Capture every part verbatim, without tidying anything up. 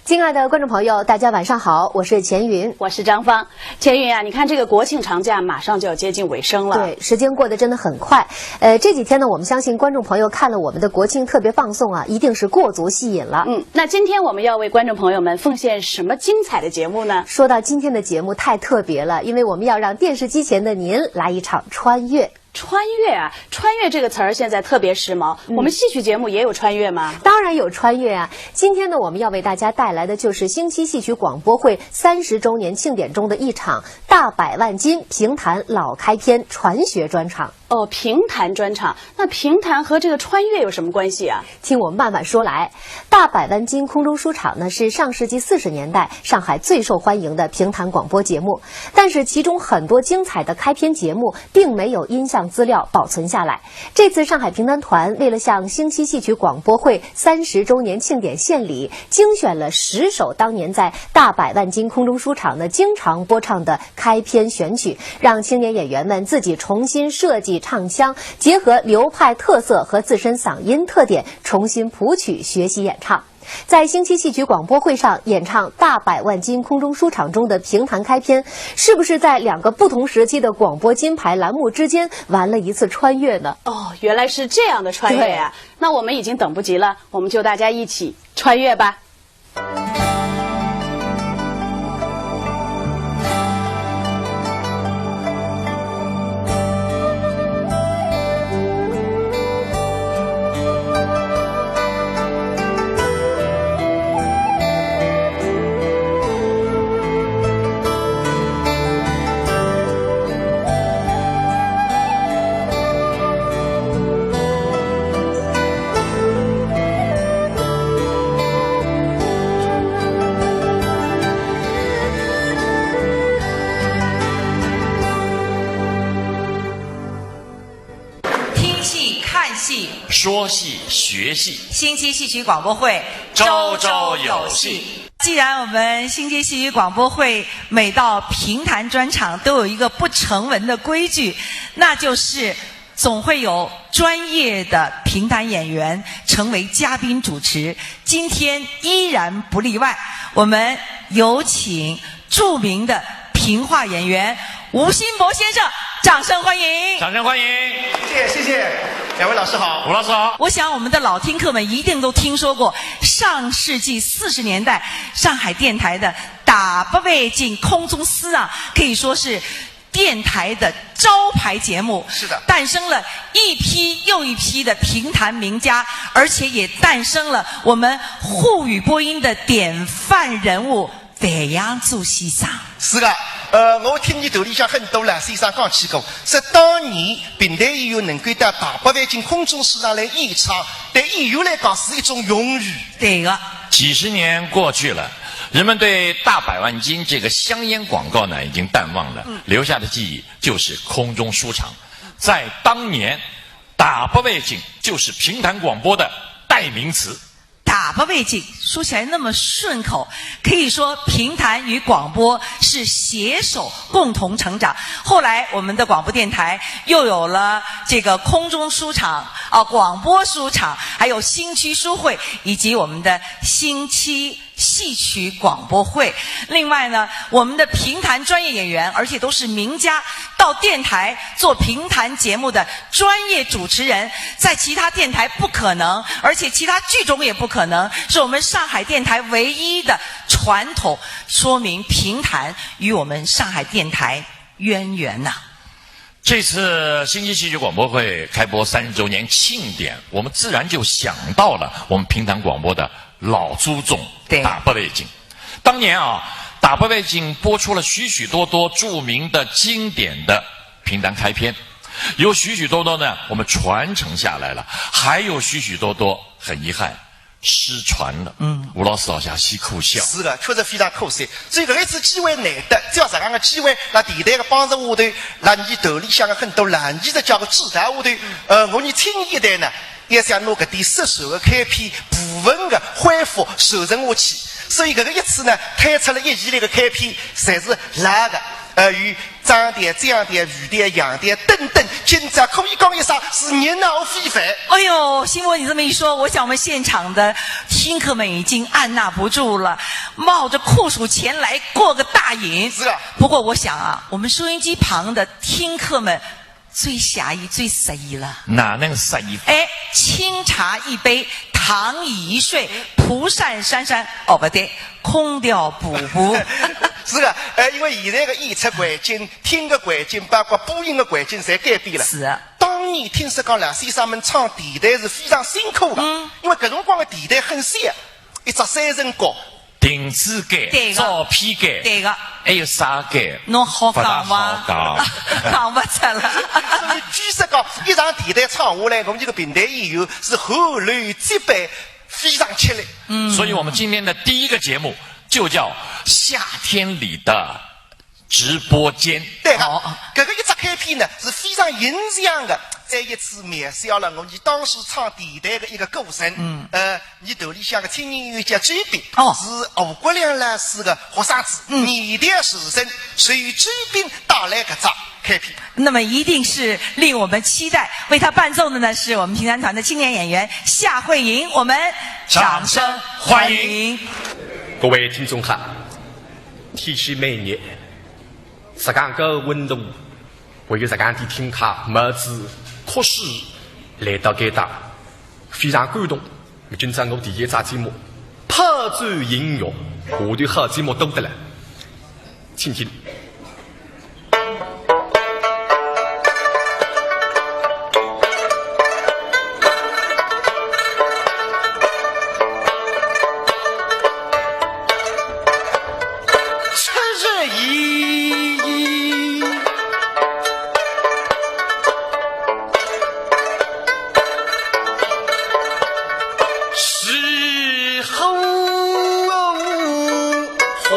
亲爱的观众朋友，大家晚上好，我是钱云。我是张芳。钱云啊，你看这个国庆长假马上就要接近尾声了。对，时间过得真的很快。呃，这几天呢，我们相信观众朋友看了我们的国庆特别放送啊，一定是过足戏瘾了。嗯，那今天我们要为观众朋友们奉献什么精彩的节目呢？说到今天的节目太特别了，因为我们要让电视机前的您来一场穿越。穿越啊，穿越这个词儿现在特别时髦。嗯我们戏曲节目也有穿越吗？当然有穿越啊！今天呢，我们要为大家带来的就是星期戏曲广播会三十周年庆典中的一场大百万金评弹老开篇传学专场。哦，评弹专场。那评弹和这个穿越有什么关系啊？听我慢慢说来。大百万金空中书场呢，是上世纪四十年代上海最受欢迎的评弹广播节目，但是其中很多精彩的开篇节目并没有音像资料保存下来。这次上海评弹团为了向星期戏曲广播会三十周年庆典献礼，精选了十首当年在大百万金空中书场呢经常播唱的开篇选曲，让青年演员们自己重新设计唱腔，结合流派特色和自身嗓音特点，重新谱曲学习演唱。在星期戏曲广播会上演唱大百万金空中书场中的评弹开篇，是不是在两个不同时期的广播金牌栏目之间玩了一次穿越呢？哦，原来是这样的穿越呀、那我们已经等不及了，我们就大家一起穿越吧。听戏、看戏、说戏、学戏，星期戏曲广播会，朝朝有戏。既然我们星期戏曲广播会每到评弹专场都有一个不成文的规矩，那就是总会有专业的评弹演员成为嘉宾主持。今天依然不例外，我们有请著名的评话演员吴新博先生，掌声欢迎。掌声欢迎。谢谢谢谢两位老师好。吴老师好。我想我们的老听客们一定都听说过上世纪四十年代上海电台的大百万金空中书场，可以说是电台的招牌节目。是的诞生了一批又一批的评弹名家，而且也诞生了我们沪语播音的典范人物范扬祖先生。是的，呃，我听伲团里向很多老先生讲起过，说当年评弹演员能够到大百万金空中书场来演唱，对演员来讲是一种荣誉。对个，几十年过去了，人们对大百万金这个香烟广告呢已经淡忘了，留下的记忆就是空中书场。在当年，大百万金就是评弹广播的代名词。大百万金说起来那么顺口，可以说评弹与广播是携手共同成长。后来我们的广播电台又有了这个空中书场啊、广播书场，还有星期书会，以及我们的星期戏曲广播会。另外呢，我们的评弹专业演员，而且都是名家，到电台做评弹节目的专业主持人，在其他电台不可能，而且其他剧种也不可能，是我们上海电台唯一的传统，说明评弹与我们上海电台渊源呐、这次星期戏曲广播会开播三十周年庆典，我们自然就想到了我们评弹广播的老祖宗对大百万金。当年啊，大百万金播出了许许多多著名的经典的评弹开篇，有许许多多呢我们传承下来了，还有许许多多很遗憾失传了。嗯。吴老师老下，是可惜啊。是的，确实非常可惜。所以搿一次机会难得，只要实梗个机会，辣电台个帮助下头，辣伲团里向个很多烂艺术家个指导下头，呃，我伲青年一代呢，也想拿搿点失传个开篇部分个恢复传承下去。所以搿个一次呢，推出了一系列个开篇，侪是老个，呃，有 张调、江调、豫调、扬调等等，今朝可以讲一声是热闹非凡。哎呦，新博，你这么一说，我想我们现场的听客们已经按捺不住了，冒着酷暑前来过个大瘾。是啊。不过我想啊，我们收音机旁的听客们最适意、最适意了。哪能适意？哎，清茶一杯，躺椅一睡，蒲扇扇扇，哦，不对，空调补补。是个，呃，因为现在个演出环境 听个环境，包括播音个环境，侪改变了。是啊。当年听说讲老先生们唱电台是非常辛苦的，嗯。因为搿辰光个电台很小，一只三层角。亭子间、对个。照片间，对个。还有啥间？侬好讲伐？勿大好讲。讲勿出了。所以据说讲，一场电台唱下来，我们这个评弹演员是汗流浃背，非常吃力。嗯。所以我们今天的第一个节目就叫夏天里的 直播间。对个，哦。搿个一只开篇呢，是非常形象个，再一次描写了我伲当时唱电台个一个过程。嗯。呃，伲团里向个青年演员叫周斌，哦。是吴国亮老师个学生子，嗯。年代时辰，所以周斌带来搿只开篇。那么一定是令我们期待，为他伴奏的呢，是我们评弹团的青年演员夏慧莹，我们掌声欢迎。各位听众好， 天气蛮热，实梗个温度，还有实梗点听客，么子可是来到该搭，非常感动。今朝我第一只节目，拍手应月，下头好节目多得了，请听。 七十一，是火红。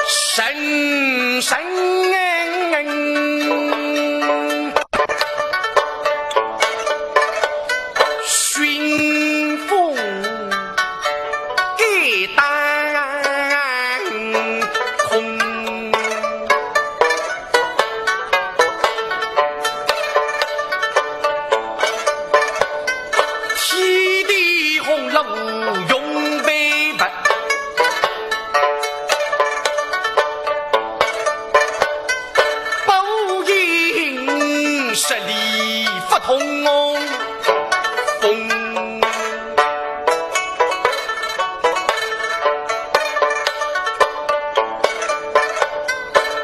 声声熏风给当空。 天地洪荒永被拔，包银十里不通风。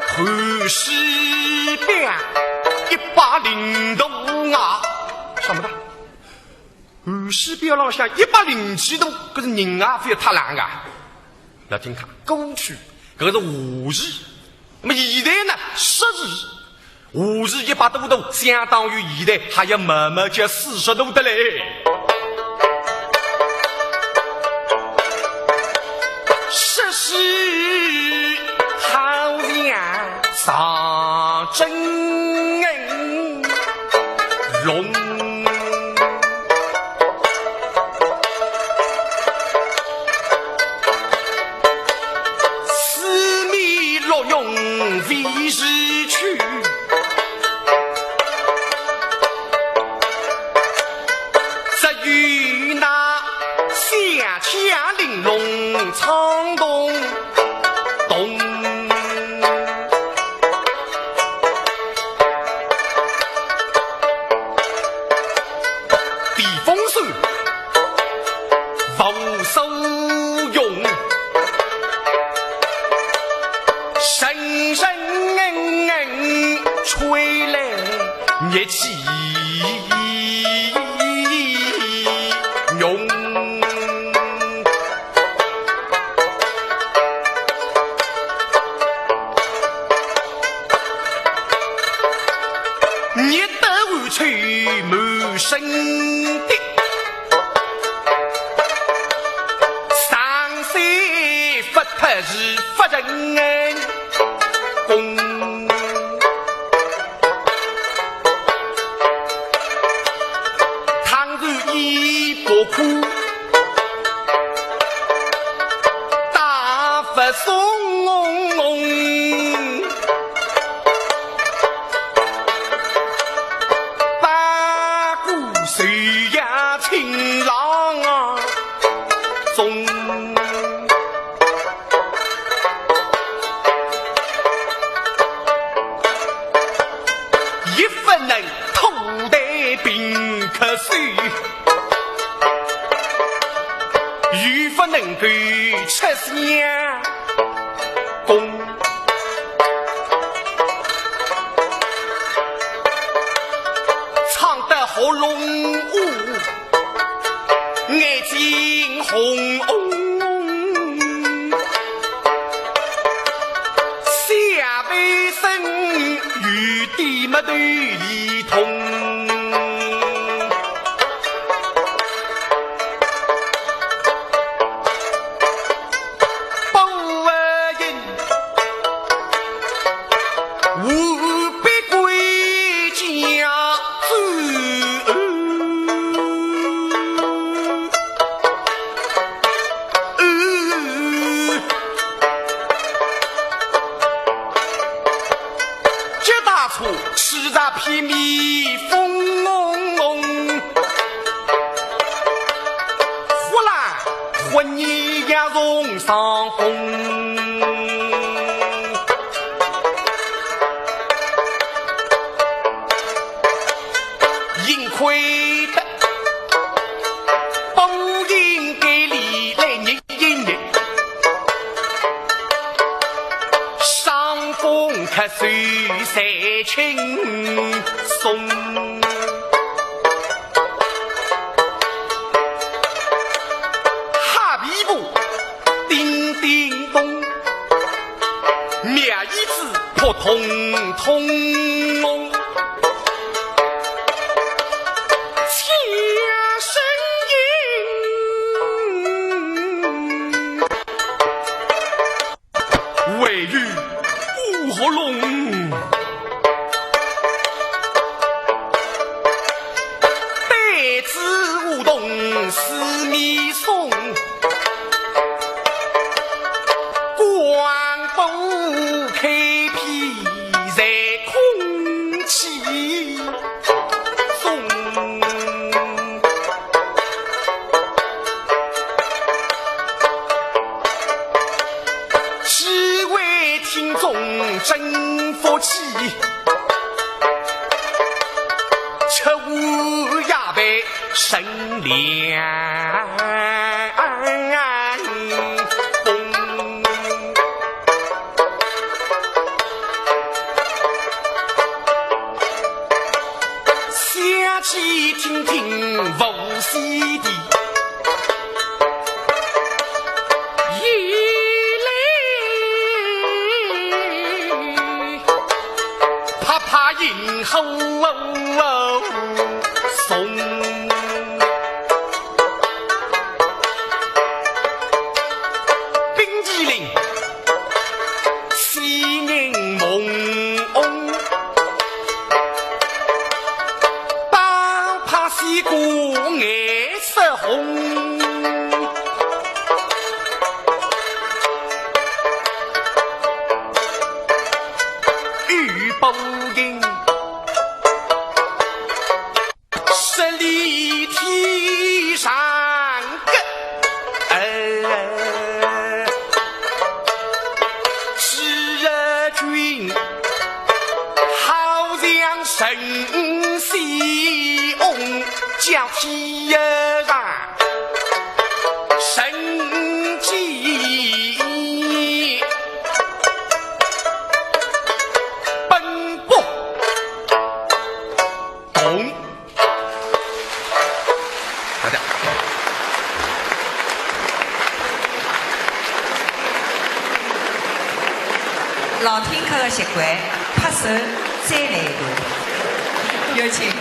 寒暑表一百零度啊！想勿到，寒暑表浪向一百零几度，搿是人啊，覅太冷啊。来听看，过去搿是夏至，那么现在呢，暑至。 夏至一百多度，相当于现在还要慢慢叫四十度的嘞。说是好像上蒸笼。 四面落云飞时去，只有那响枪玲珑唱咚咚。 避风扇无所用，阵阵吹来热气浓。不是不成功。倘若一不可，大发松。八股水呀，青浪啊，中。亦不能吐弹并咳嗽，又不能够吃香。 功，唱得喉咙哑，眼睛红红。下半身有点么头里痛。 不应，何必归家走？脚踏车，汽车，披靡风。 呼啦，呼你呀，容上风。幸亏得，不应该里来日一日，伤风咳嗽才轻松。 哈皮布叮叮咚，棉衣子扑通通。轻声音， 唯有堵喉咙，对子舞动四面松，光不开篇在空气 松。几位听众真福气，吃碗夜饭乘凉风。 想去听听无锡的，一来拍拍银喉咙。冰淇淋 仙人梦，打破西瓜颜色红。雨不停。 十里天上个，哎，知君好像神仙翁，叫天上神仙奔波。 懂。好的。老听客的习惯，拍手再来一段。有请。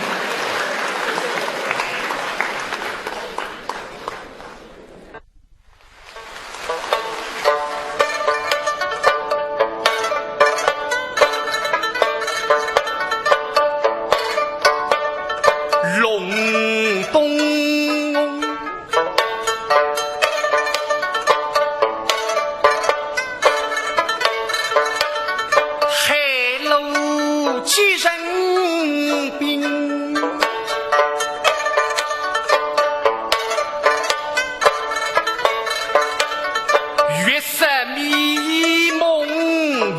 三迷梦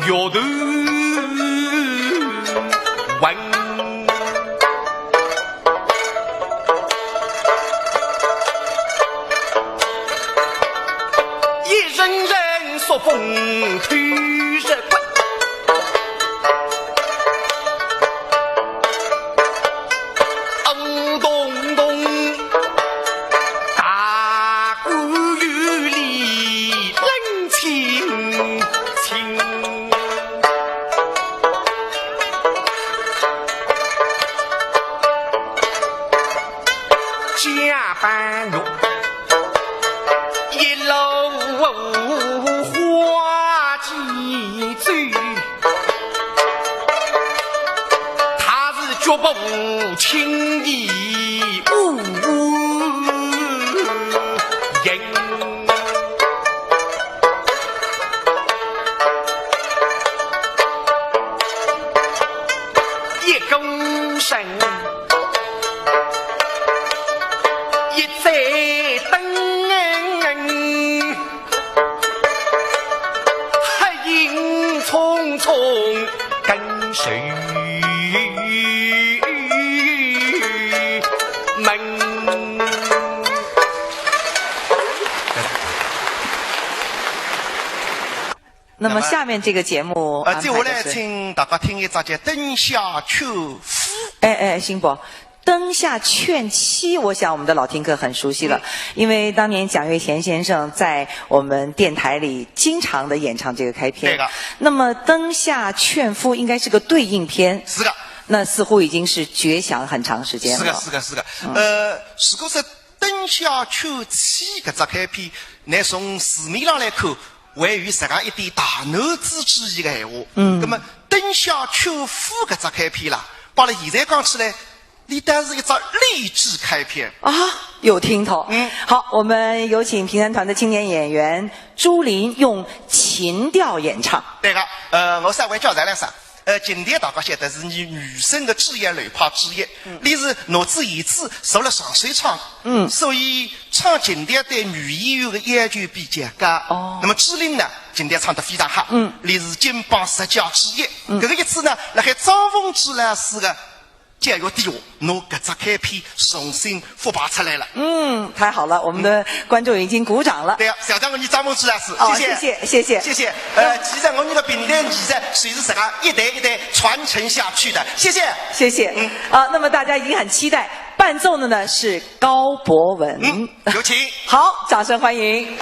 月头问，一人人说风头日滚。 咚咚咚，大鼓有力冷清清。加班月，一路花季走。 他是脚步轻易无影。一个人，一再等。 黑影匆匆跟谁问？那么下面这个节目，呃，安排的是，接下来请大家听一只叫《灯下劝夫》。哎，哎，辛伯，《灯下劝妻》，我想我们的老听客很熟悉了，嗯。因为当年蒋月泉先生在我们电台里经常地演唱这个开篇。对的。那么《灯下劝夫》应该是个对应篇。是的。那似乎已经是绝响很长时间了。是的，是的，是的。嗯。呃，如果说《灯下劝妻》搿只开篇，乃从字面上来看，还有实梗一点大男子主义的闲话。嗯。那么《灯下劝夫》搿只开篇啦，摆辣现在讲起来， 伊倒是一只励志开篇。啊，有听头。嗯。好，我们有请评弹团的青年演员朱琳用琴调演唱。对个，呃，我稍微介绍两声。呃，琴调大家晓得是女，女生的主要流派之一，嗯。伊是拿仔弦子坐辣上手唱，嗯。所以唱琴调对女演员的要求比较高。哦。那么朱琳呢，琴调唱得非常好，嗯。伊是金榜十佳之一。嗯。搿个意思呢，辣海张凤芝老师的 教育底下，拿搿只开篇重新复排出来了。嗯，太好了，我们的观众已经鼓掌了。对啊，谢谢我们张凤芝老师，哦，谢谢。谢谢，谢谢。谢谢。呃，其实我们的评弹艺术就是实梗一代一代传承下去的，谢谢。谢谢。嗯。啊，那么大家已经很期待，伴奏的呢是高博文。嗯，有请。好，掌声欢迎。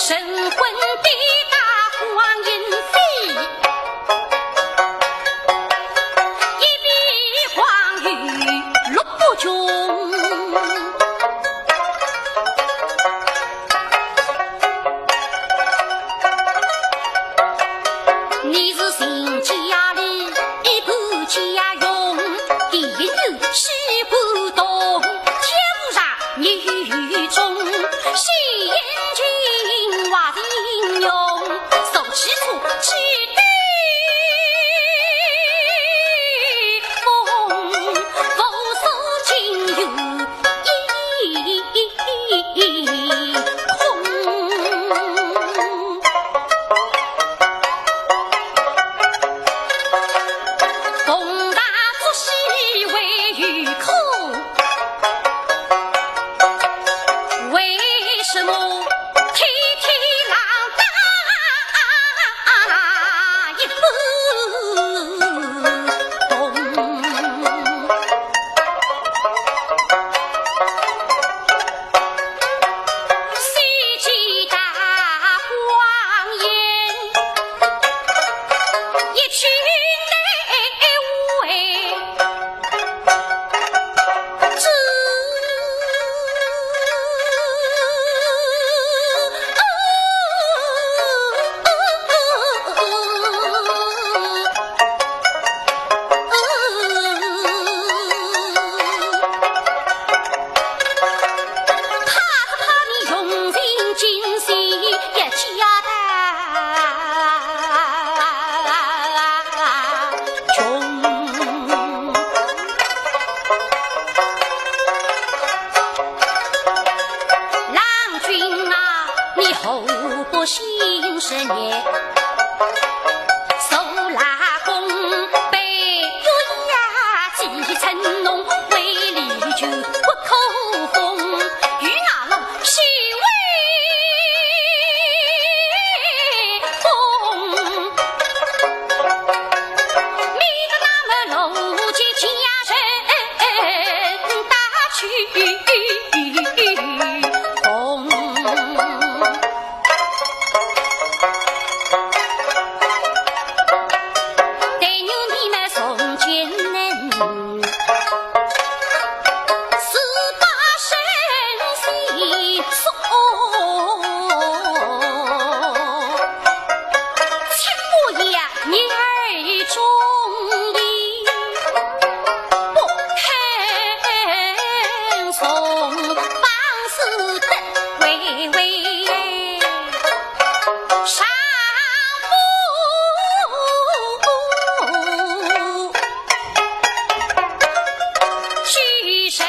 神魂抵达黄莺飞，一飞黄莺落不穷。你是秦家里一个家用，第一女，喜欢动，天无上女中，喜迎亲花迎用，手起处只得风，无所仅有一空。 同大做戏为有苦，为什么天天浪打一不动？世纪大荒原， 一群内卫之。怕是怕你用尽精神也交代穷。郎君啊，你何不信实言？ 受拉弓被月牙几层浓，为里就不可封。与那龙西为公，免得那么龙间家人打去风。 但愿你们从前能四百生死送，请我也你儿忠义，不肯从，方死得回味。 上不居身。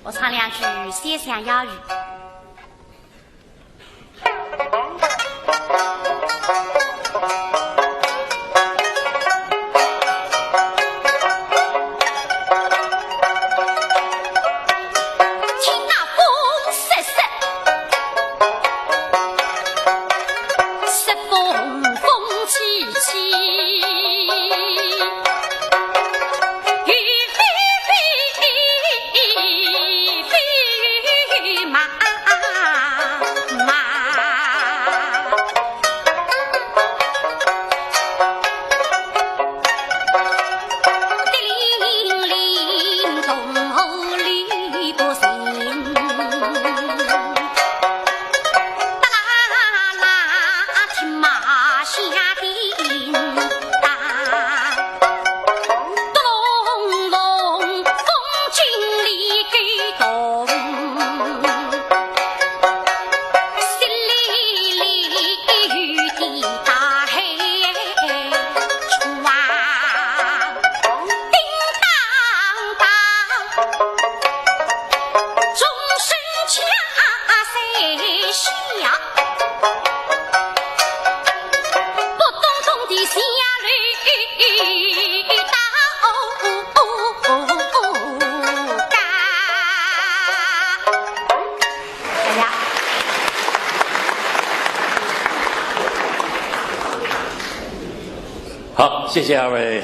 我唱两句《潇湘夜雨》。听那风瑟瑟，瑟风风起起。 雨霏霏，霏雨麻麻。叮铃铃，铜鑼里不停。哒啦啦，听马响叮当。 咚隆隆，风经里给咚，淅沥沥雨滴打黑窗，叮当当，钟声恰在响。 不咚咚地下楼道家。好，谢谢二位，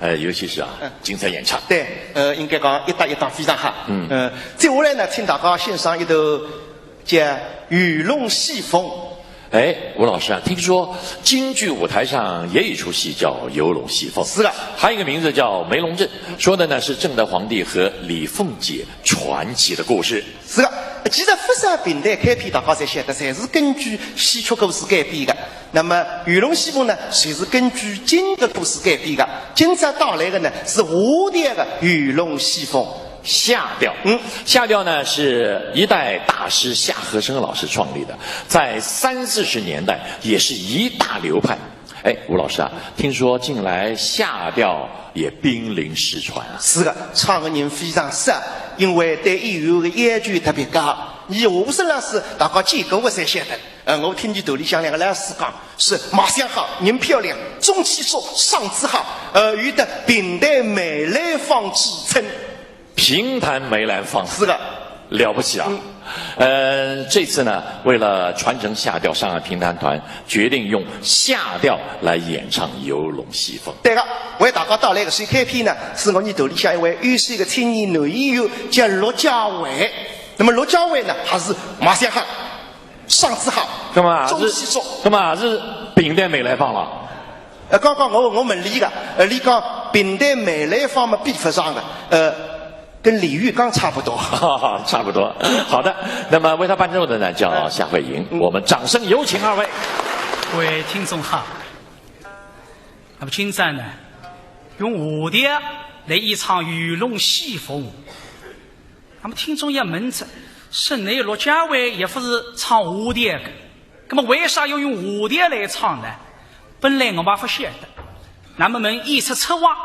呃，尤其是啊，嗯。精彩演唱。对，呃，应该讲一搭一档非常好。嗯。呃，接下来呢，请大家欣赏一段叫《游龙戏凤》。哎，吴老师啊，听说京剧舞台上也有一出戏叫《游龙戏凤》。是的。还有一个名字叫《梅龙阵》，说的呢是正德皇帝和李凤姐传奇的故事。 是的，其实勿少评弹开篇大家侪晓得，侪是根据戏曲故事改编的。那么《游龙戏凤》呢，就是根据京剧故事改编的。今朝带来的呢，是华调的《游龙戏凤》。夏调。嗯。夏调呢，是一代大师夏荷生老师创立的，在三四十年代也是一大流派。 哎，吴老师啊，听说近来夏调也濒临失传啊？是的，唱的人非常少，因为对演员的要求特别高。伲夏荷生老师，大家见过的侪晓得。呃，我听伲团里向两个老师讲，是卖相好，人漂亮，中气足，嗓子好，呃，有得评弹梅兰芳之称。 评弹梅兰芳。是的。了不起啊。嗯。呃，这次呢，为了传承夏调，上海评弹团决定用夏调来演唱《游龙戏凤》。对的，为大家带来的是开篇呢，是我伲团里向一位优秀的青年男演员，叫陆家伟。那么陆家伟呢，还是卖相好， 嗓子好，葛末也是，中气足。葛末也是评弹梅兰芳了。呃，刚刚我，我问俚个，呃，俚讲评弹梅兰芳嘛比勿上个，呃，跟李玉刚差不多。差不多。好的，那么为他伴奏的呢，叫夏慧莹，嗯。我们掌声有请二位。各位听众好。那么今朝呢，用夏调来演唱《游龙戏凤》。 那么听众要问哉，说倷陆家伟也勿是唱夏调的，那么为啥要用夏调来唱呢？本来我也勿晓得。那么问演出策划，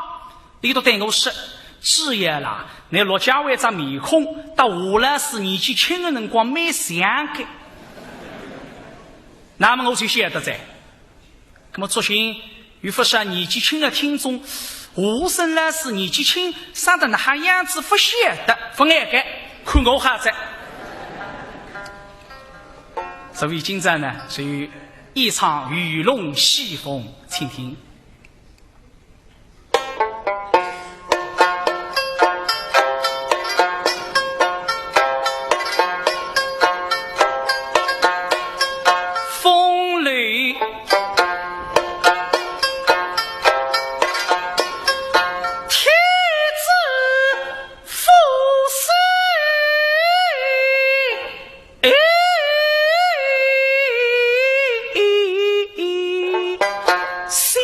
俚笃对我说，主要啦，倷陆家伟只面孔搭夏老师年纪轻的辰光蛮像的。那么我就晓得哉。 那么作兴有勿少年纪轻的听众，夏荷生老师年纪轻，生得哪哈样子勿晓得，勿碍个，看我好哉。所以今朝呢，就演唱《游龙戏凤》，请听。 风流天子夫人。 心。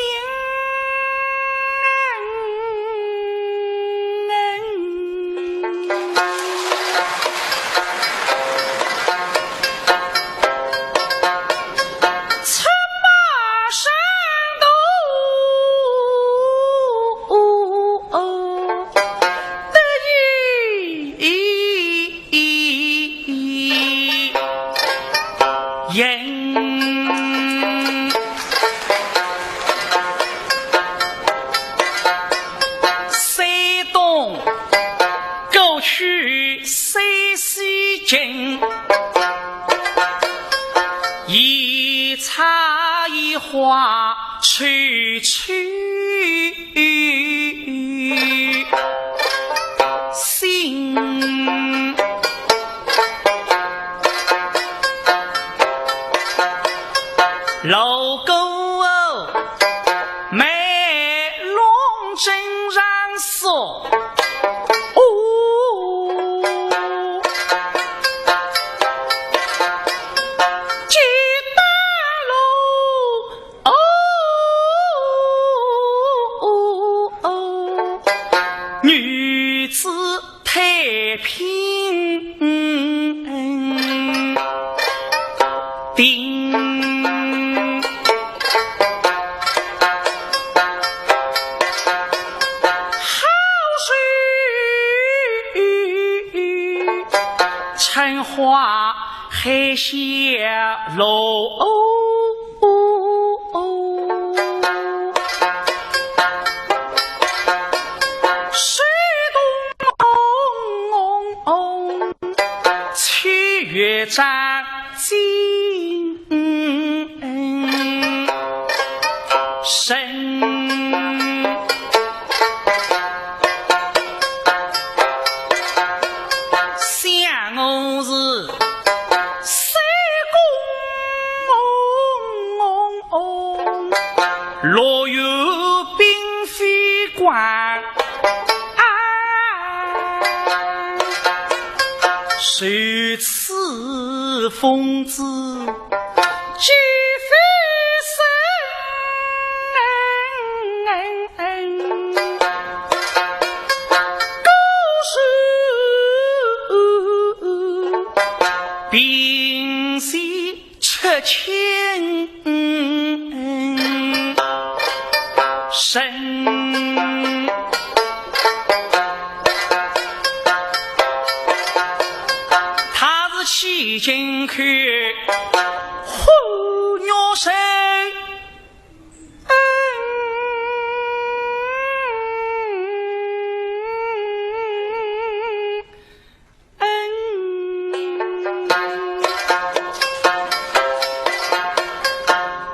出马上路，得意 山东过去山西境，一草一花处处 心。路过梅龙镇上说，哦，结伴路 哦，女子太平定。好水春花 海鲜螺。水东红，秋月沾金。是疯子几分神，故事平息出千声。 他是欺君后，虎虐臣。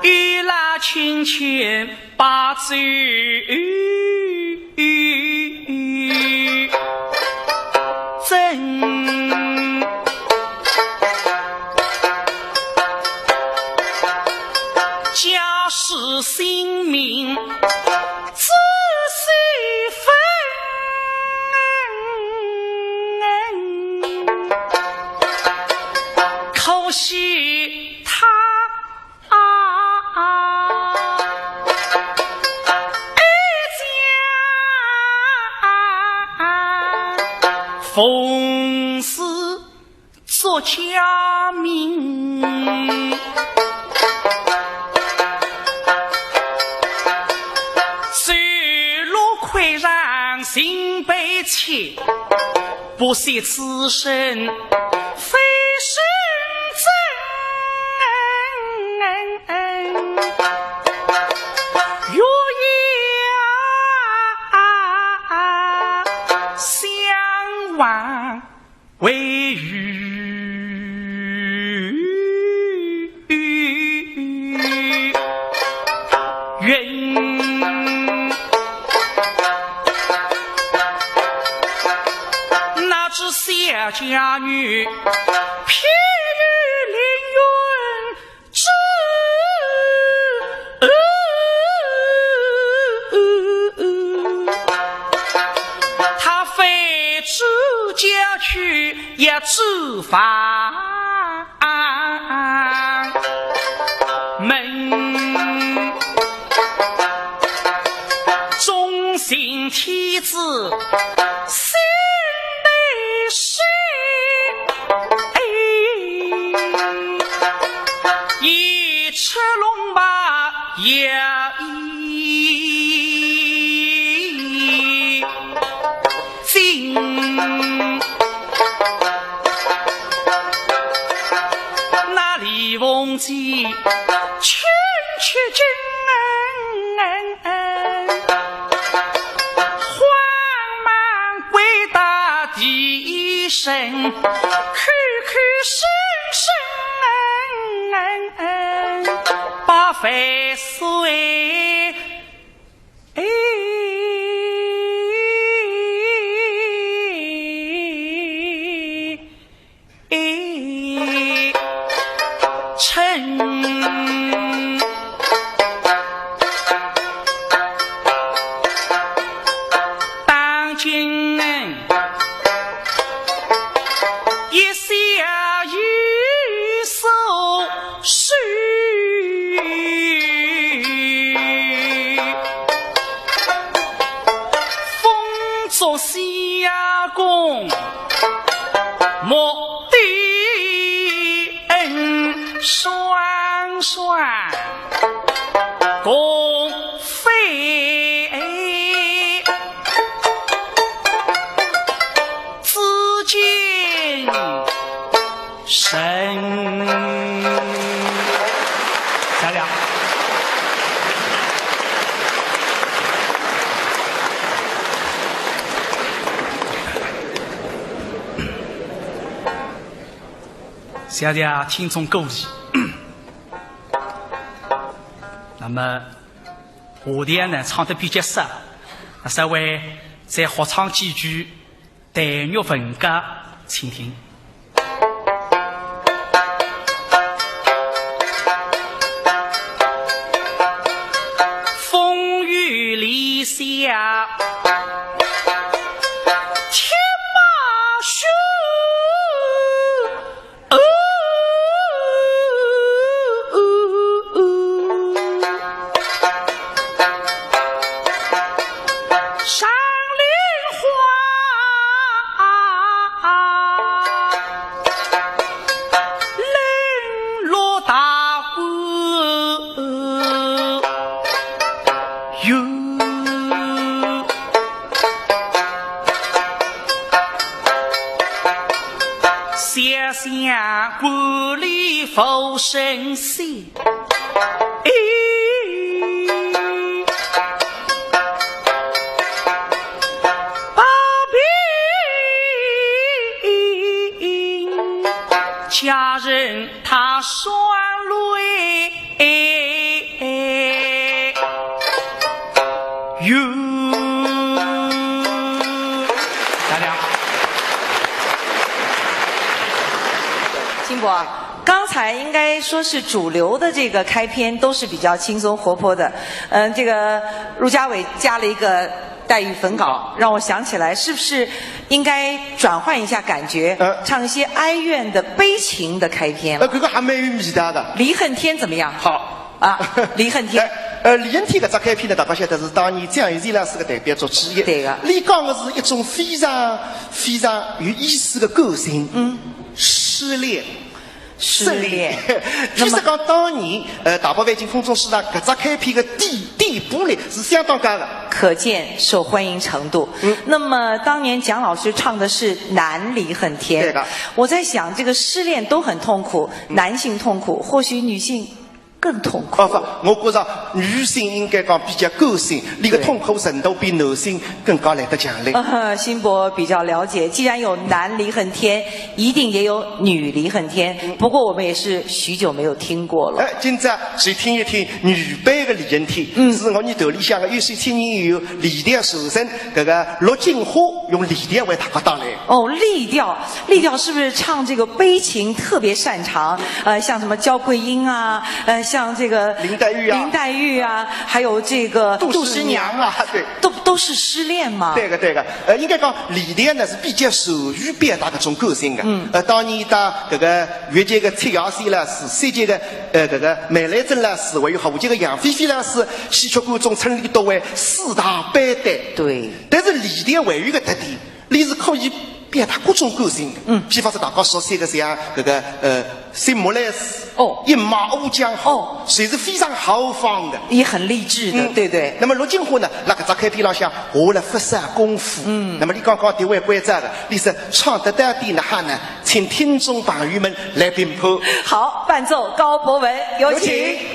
一拉清泉把酒 真。家世性命只是分，可惜他 啊，哀家奉旨作家名，走路喟上寻悲戚。 不惜此生非圣僧。若要相忘唯有云。 哪知小家女偏又凌云之她非知家去也知法 门，忠信天子心内事，一出龙马也已 尽。那李凤姐轻轻惊，慌忙跪到地上，口口声声把万岁 当今一笑一首 诗。风烛西霞共牧笛声，双双共飞。 紫禁城。漂亮。谢谢听众各位。那么， 下调呢，唱得比较少，那稍微再合唱几句《黛玉问嫁》，请听。风雨里下，铁马须相国里无神仙。咦，把兵家人他双泪。 哎，哟。大家。金博，刚才应该说是主流的这个开篇都是比较轻松活泼的，嗯，这个陆家伟加了一个黛玉焚稿，让我想起来是不是应该转换一下感觉，呃。唱一些哀怨的、悲情的开篇了？呃，搿个还蛮有味道的。离恨天怎么样？好。 啊，离恨天。哎，呃，离恨天搿只开篇呢，大家晓得是当年蒋月泉老师个代表作之一。对个。伊讲的是一种非常非常有意思的感情。嗯。失恋。失恋。失恋。其实讲当年，呃，大北晚景空中书场搿只开篇的点，点播率是相当高的。可见受欢迎程度。嗯。那么当年蒋老师唱的是男离恨天。对的。我在想，这个失恋都很痛苦，嗯。男性痛苦，或许女性 更痛苦。哦，不，我觉着女性应该讲比较感性，伊个痛苦程度比男性更加来得强烈。呃，新博比较了解，既然有男离恨天，一定也有女离恨天。嗯。不过我们也是许久没有听过了。哎，今朝就听一听女版的离恨天，嗯。是我们团里向的优秀青年演员李调传承，搿个陆金花用李调为大家带来。 哦，丽调，丽调是不是唱这个悲情特别擅长？呃，像什么焦桂英啊，呃，像这个林黛玉啊。林黛玉啊，还有这个杜十娘啊，杜十娘啊，对。都，都是失恋嘛。对个，对个。呃，应该讲李调呢是比较善于表达搿种感情的。嗯。呃，当年搭搿个越剧个戚雅仙老师，三杰个，呃，搿个梅兰珍老师，还有话剧个杨菲菲老师，戏曲观众称伊笃为四大班底。对。 但是李调还有一个特点，伊是可以表达各种感情的。嗯。譬方说大家熟悉的像搿个，呃，《新木兰诗》，哦。《饮马乌江花》，哦。侪是非常豪放的。也很励志的，嗯。对不对？那么陆金花呢，辣搿只开篇浪向下了勿少功夫。嗯。那么伊刚刚调位关照的，伊是唱得到底哪哈呢？请听众朋友们来评判。好，伴奏高博文，有请。有请。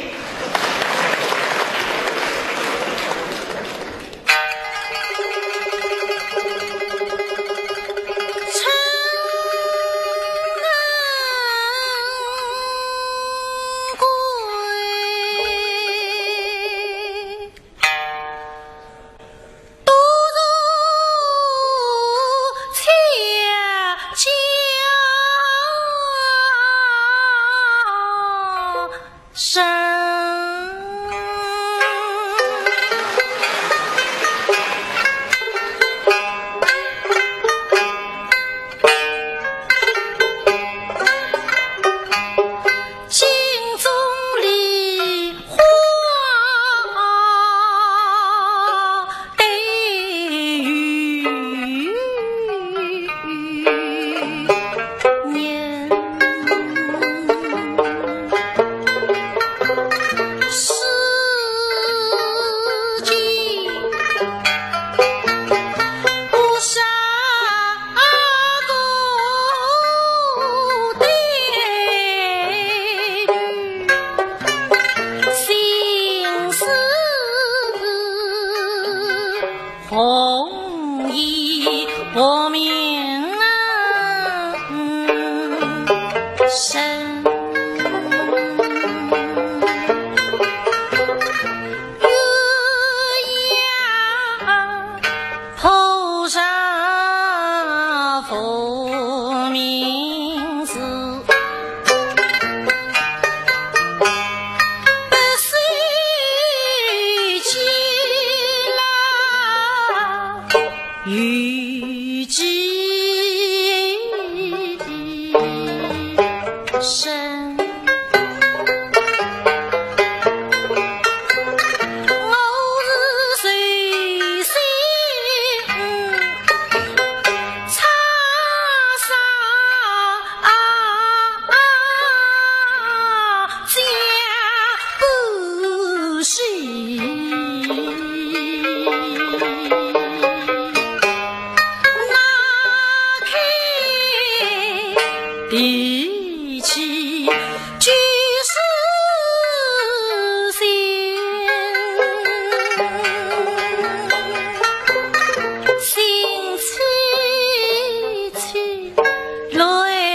起，就是心，心凄凄，泪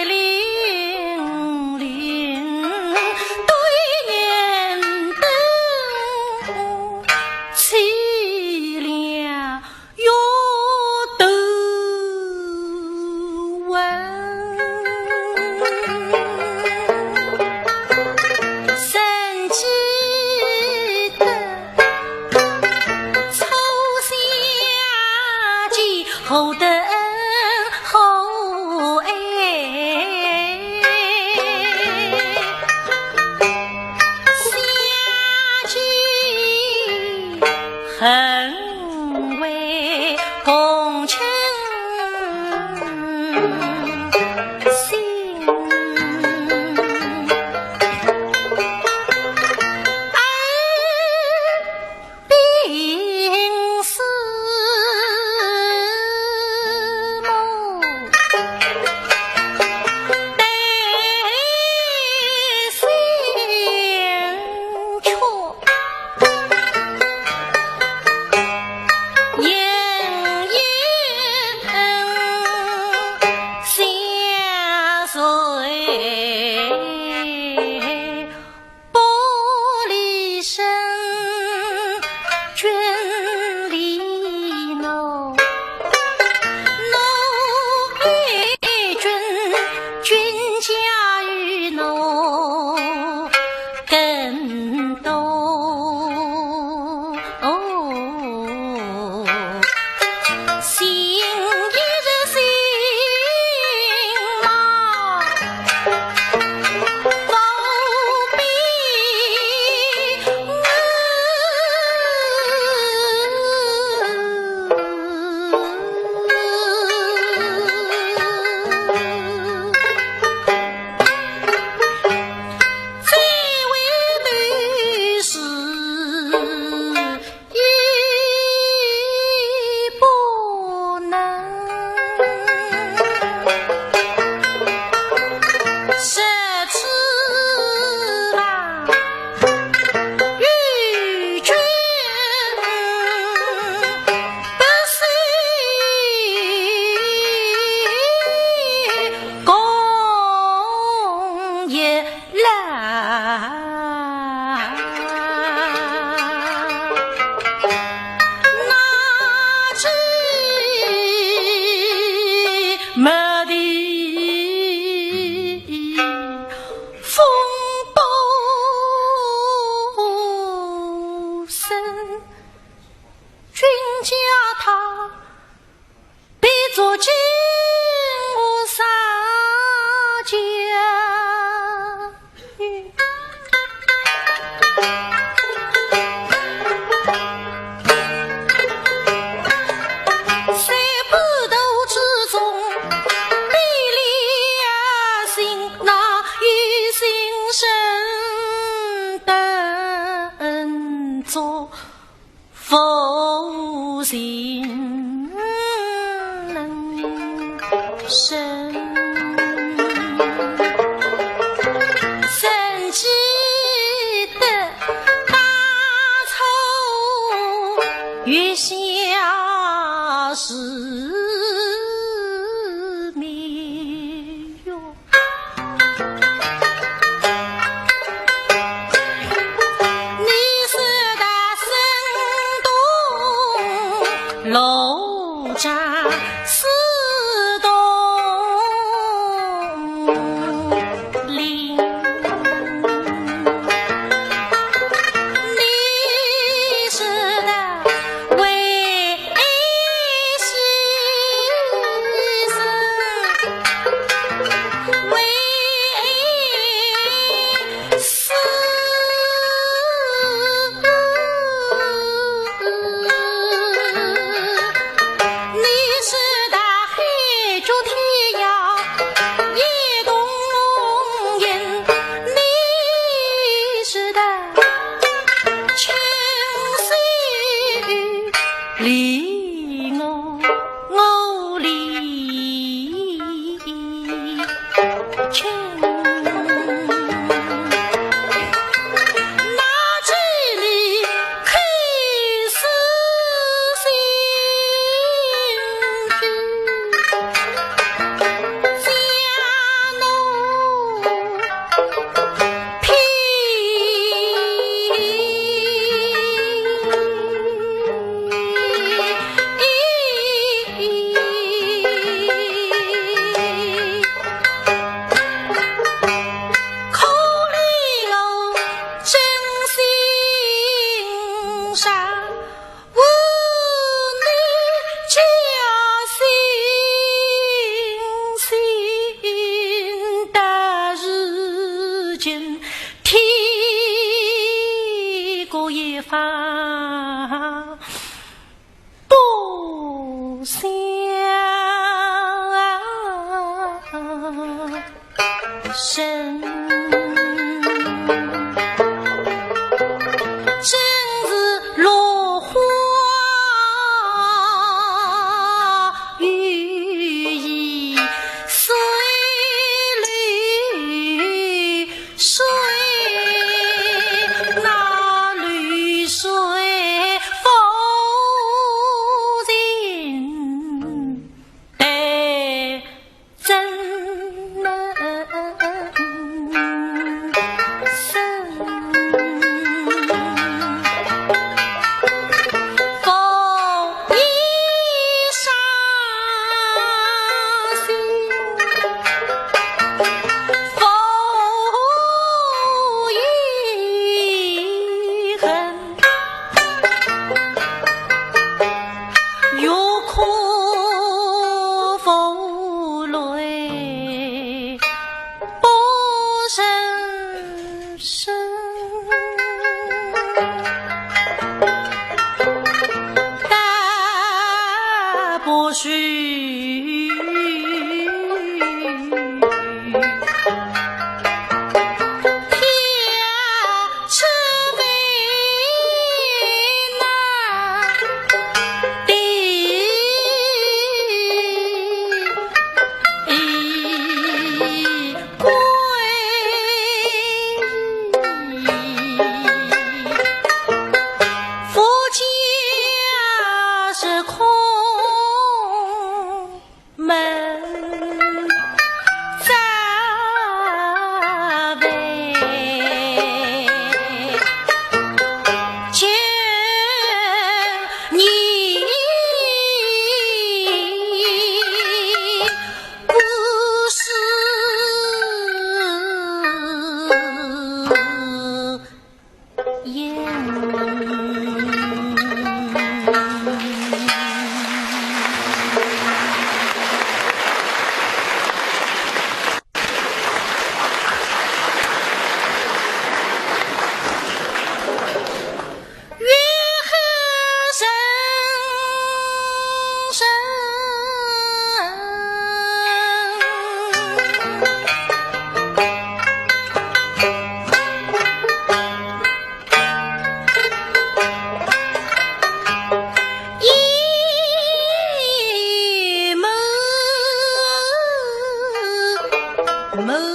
淋淋，对眼灯，凄凉 月头温。曾记得初相见，何等恩厚爱。 相见恨为共情心。哎， 病死母，悲心切，莺莺相随。 不离身，君离奴。奴爱君，君家有奴更多。哦， 心也是心嘛，无比再回头是 已不能。十指郎与君不是共一 郎，那只没的风波声，君家他 必作金屋三间。三半途之中，比了心，那一心深等着 夫人能生。曾记得当初月下时明月。 你是大神童，老身，真是落花又一水流水，那流水浮沉。 待真身，拂衣裳，拂衣痕。 欲哭无泪不成声，但不须 门。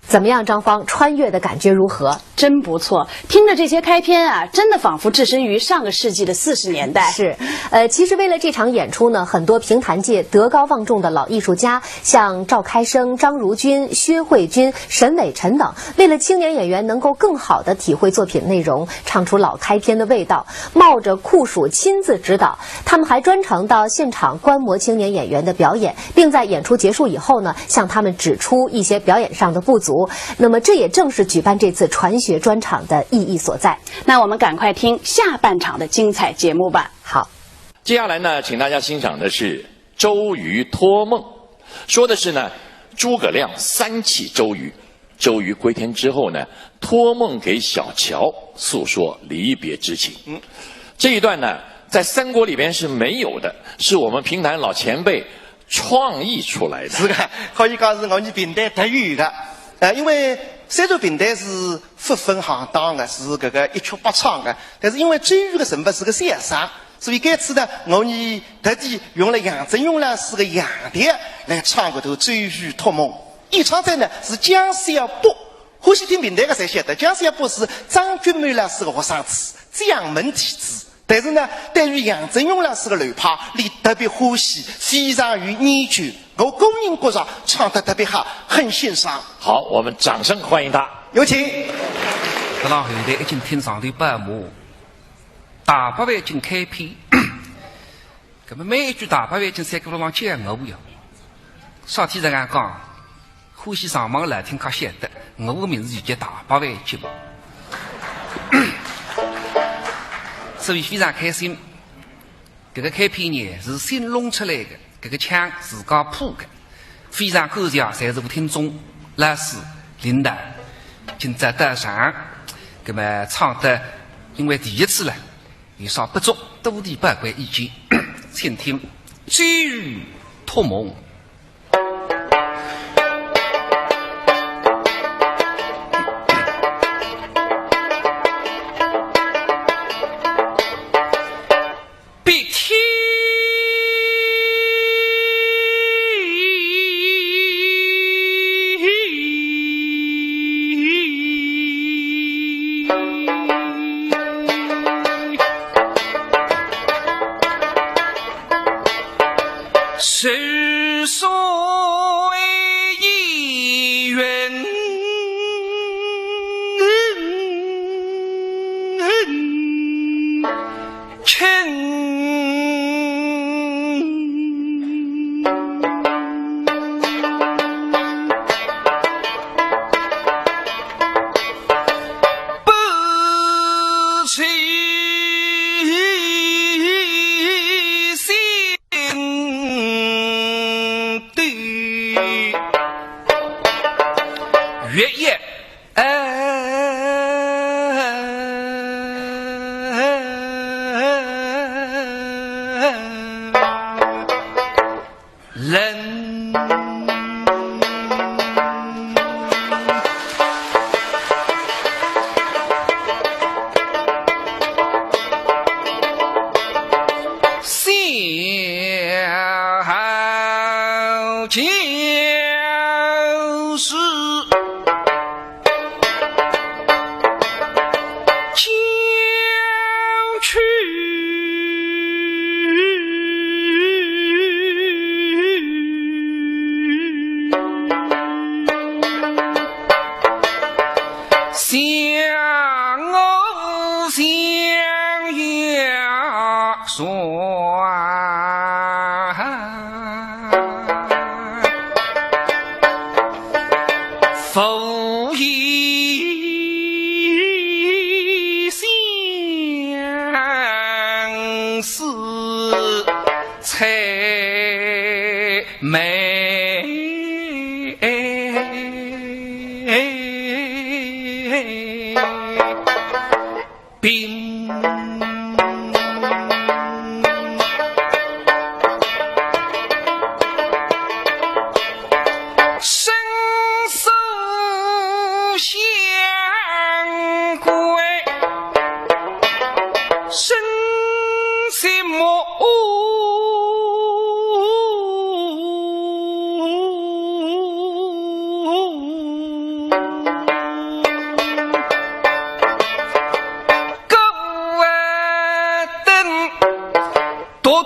怎么样，张芳？穿越的感觉如何？真不错，听着这些开篇啊，真的仿佛置身于上个世纪的四十年代。是，呃，其实为了这场演出呢，很多评弹界德高望重的老艺术家，像赵开生、张如君、薛慧君、沈伟辰等，为了青年演员能够更好地体会作品内容，唱出老开篇的味道，冒着酷暑亲自指导。他们还专程到现场观摩青年演员的表演，并在演出结束以后呢，向他们指出一些表演上的不足。那么，这也正是举办这次传学专场的意义所在。那我们赶快听下半场的精彩节目吧。好，接下来呢，请大家欣赏的是《周瑜托梦》，说的是呢，诸葛亮三气周瑜。周瑜归天之后呢，托梦给小乔，诉说离别之情。嗯，这一段呢，在三国里边是没有的，是我们评弹老前辈创意出来的。是个，可以讲是我们评弹特有的。呃，因为虽然评弹是不分行当的，是搿个一曲八唱的，但是因为周瑜个人物是个小生，所以该次呢，我们特地用了杨振雄老师个杨调来唱搿段《周瑜托梦》。演唱者呢是江小波，欢喜听评弹个侪晓得，江小波是张君谋老师个学生子，将门弟子。 但是呢，对于杨振雄老师个流派，俚特别欢喜，非常有研究。我个人觉着唱得特别好，很欣赏。好，我们掌声欢迎他。有请。搿浪后台已经听上头报幕，大八万金开篇。搿么每一句大八万金，三个老王见我呀。啥体实梗讲？ 欢喜上网来听客晓得，我个名字就叫大八万金。所以非常开心。搿个开篇呢是新弄出来的，搿个腔自家谱的，非常感谢在座听众、老师、领导，今朝到场，搿么唱得因为第一次了，有啥不足，多提宝贵意见，请听《周瑜托梦》。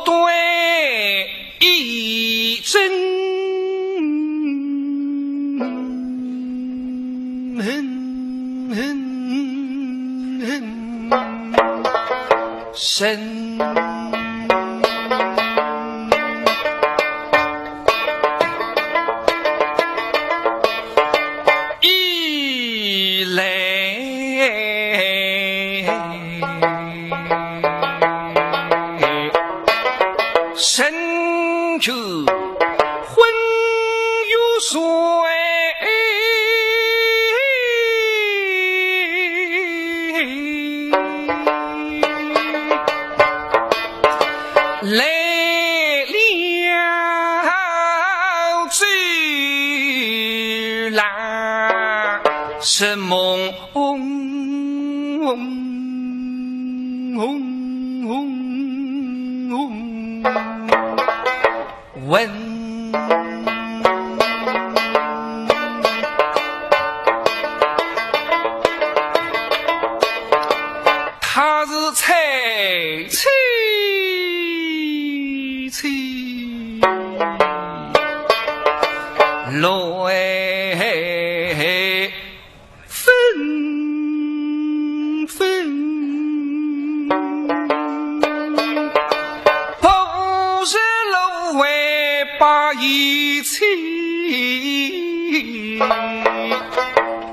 对一针。一来，身处昏幽水。来了周郎，是梦。问。他是采采采来 纷纷，不是芦苇把衣轻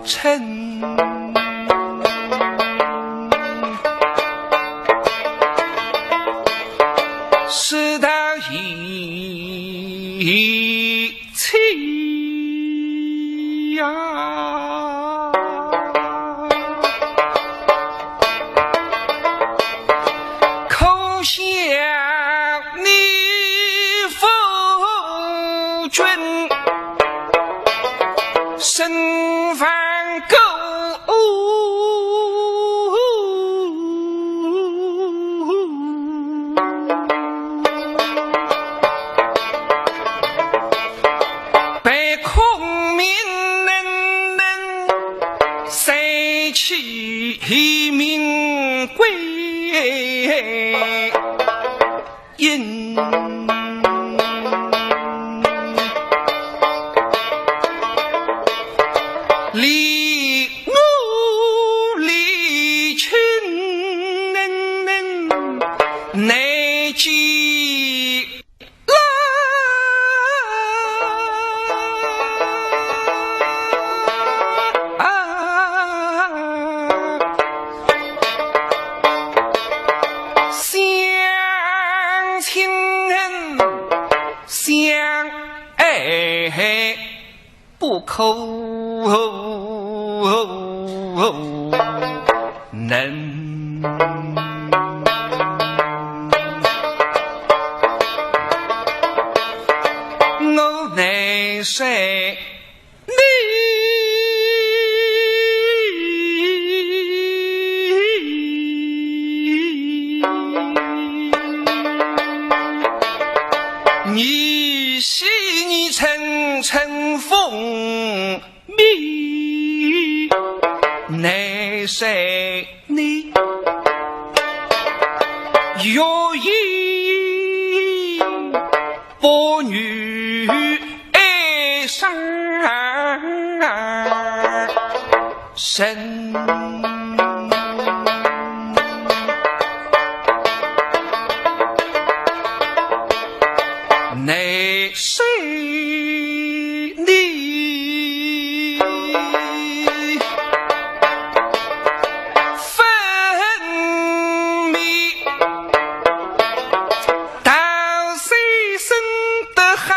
撑。是道一 妻呀，可笑你夫君身犯狗。 被孔明人人三气命归阴。 李我李卿难见了。相亲相爱 不可能。我乃是你，你是你层层风 迷，乃是你，欲以不女爱伤身。 乃是你分明，道先生得好。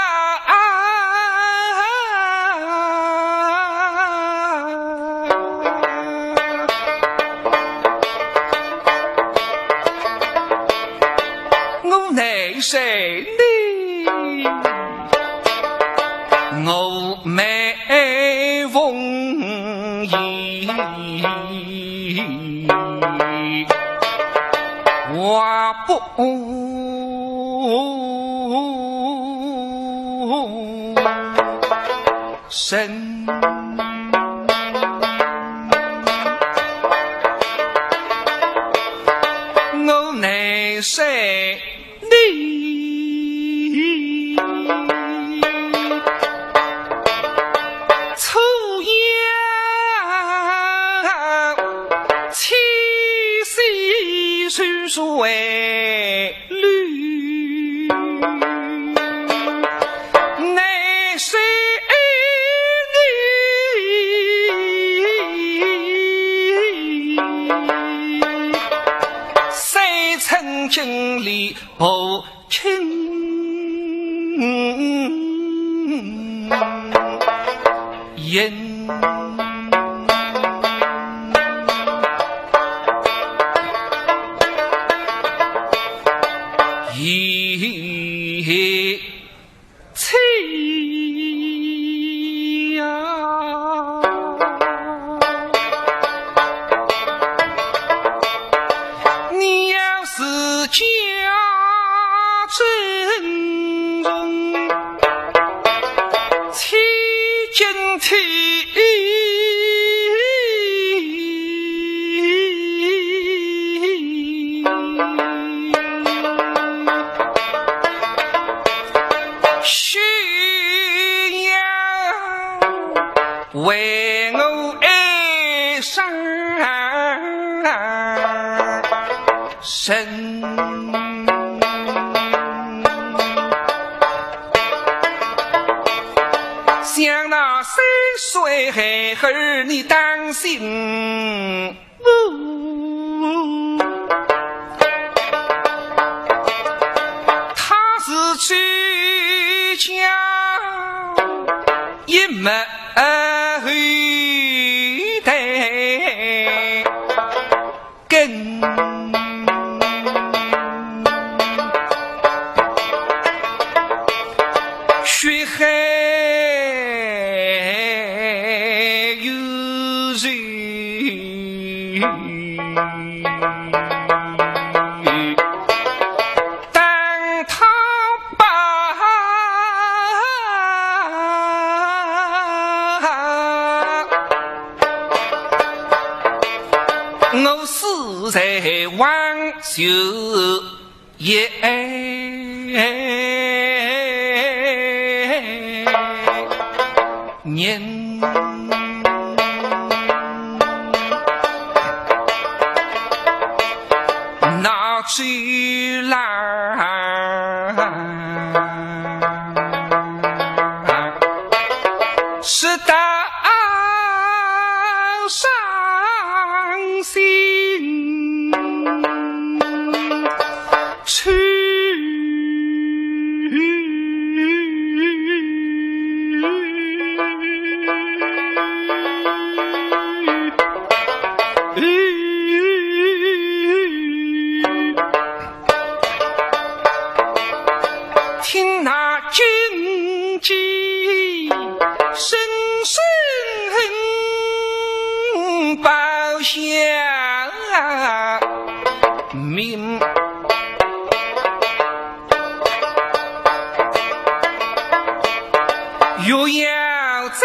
我乃是你，我每逢夜话不 生。我乃是你都是为绿。乃是你三寸金莲不轻言。 一起呀，你要是家珍重，千金体。 需要为我哀伤神。想那三岁孩儿，你当心 他是最佳一脉后代根。血海有仇。 当他把我死在黄泉。 也人那最large。 是大伤心处。听那金鸡声声报晓明。 又要在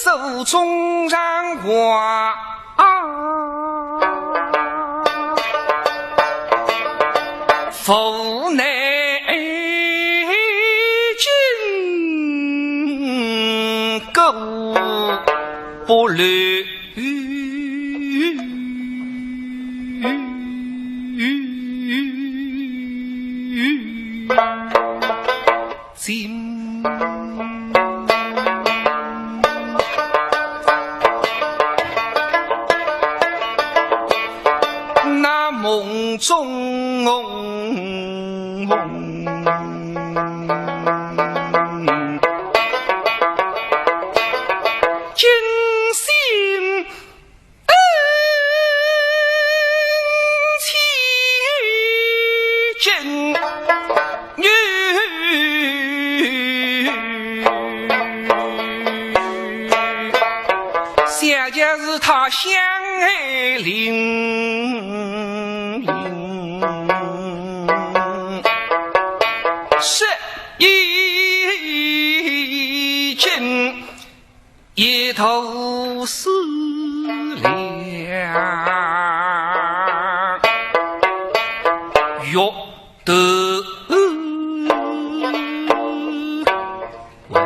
手中让我无奈，今过不留。 今那梦中梦，惊醒 千金女。小姐是她香爱玲珑，是已经 一头死了，欲得闻。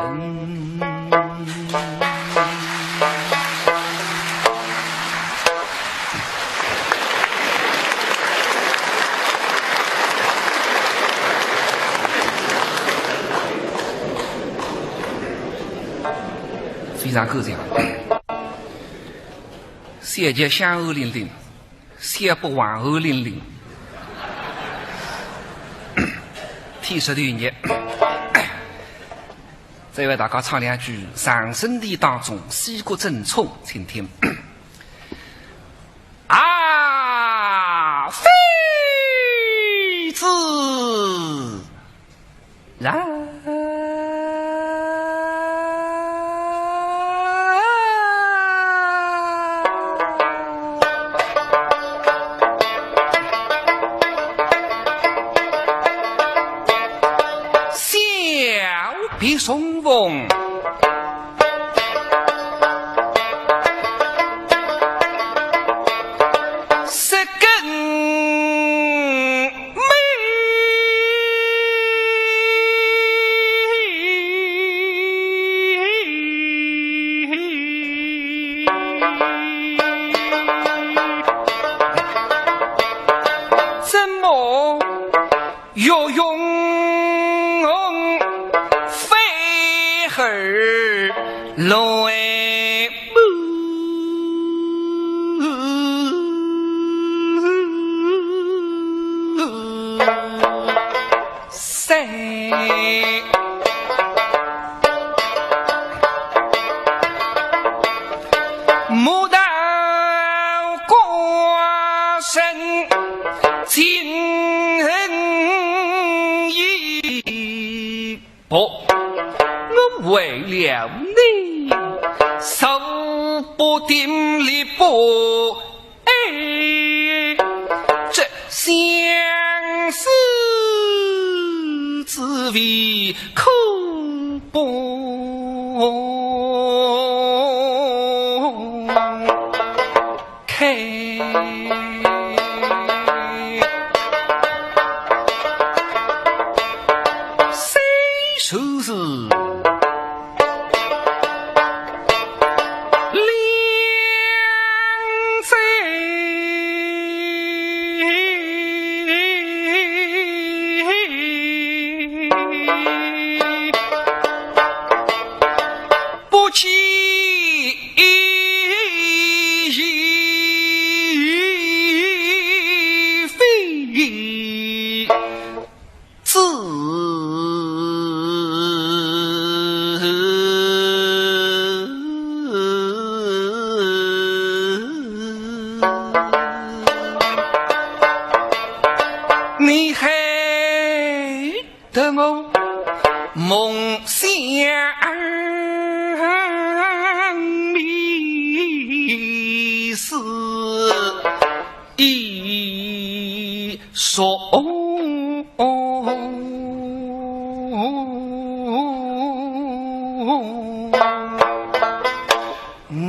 非常够讲。小姐香汗淋淋，小伯黄汗淋淋，天时地热。再为大家唱两句《长生殿》当中《西阁争宠》，请听。啊，妃子 然。小别重逢。 十更妹，怎么 月容飞儿来三。 莫道官身尽已薄，我为了你，受不定力不爱，这相思滋味可 不开。虽说是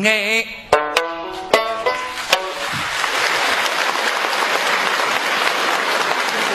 两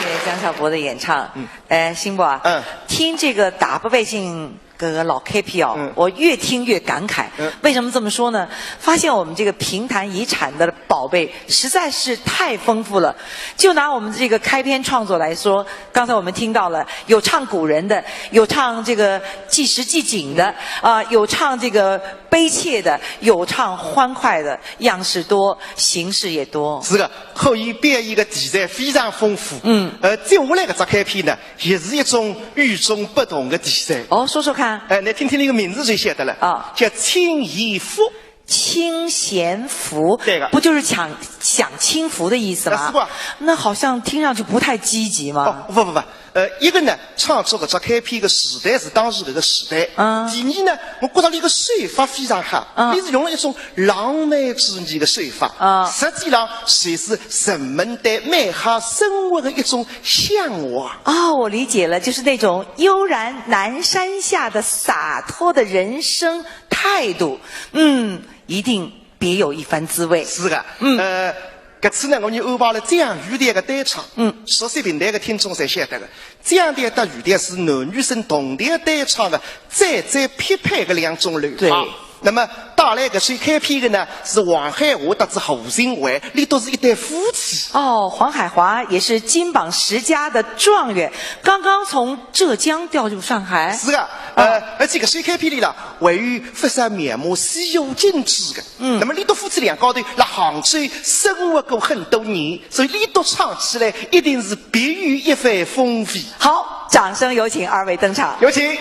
谢谢江小波的演唱。嗯。呃，新波啊，嗯。听这个打不背景 搿个老开篇哦，嗯。我越听越感慨。嗯。为什么这么说呢？发现我们这个评弹遗产的宝贝实在是太丰富了。就拿我们这个开篇创作来说，刚才我们听到了有唱古人的，有唱这个纪实纪景的，啊，有唱这个悲切的，有唱欢快的，样式多，形式也多。是的，可以表演个题材非常丰富。嗯。呃，接下来搿只开篇呢， 也是一种与众不同的题材。哦，说说看。哎，侬听听伊个名字就晓得了。啊。叫轻弦赋。轻弦赋？对个。不就是想，享清福的意思吗？啊，是吧？那好像听上去不太积极嘛。哦，不，不，不，呃，一个呢，创作搿只开篇个时代是当时搿个时代。嗯。第二呢，我觉得伊个手法非常好，嗯。伊是用了一种浪漫主义的手法。嗯。实际上，侪是人们对美好生活的一种向往。 哦，我理解了，就是那种悠然南山下的洒脱的人生态度，嗯，一定别有一番滋味。是的，嗯。呃，搿次呢，我们安排了这样语调的单唱，嗯。熟悉评弹的听众侪晓得的，这样的搭语调是男女生同调单唱的最最匹配的两种流派。对。那么，带来个收开篇个呢，是黄海华搭仔胡静惠，俚笃是一对夫妻。哦，黄海华也是金榜十佳的状元，刚刚从浙江调入上海。是个，呃，哦。而且个收开篇里啦，还有勿少描写《西游记》个。嗯。那么俚笃夫妻两家头辣杭州生活过很多年，所以俚笃唱起来一定是别有一番风味。好，掌声有请二位登场。有请。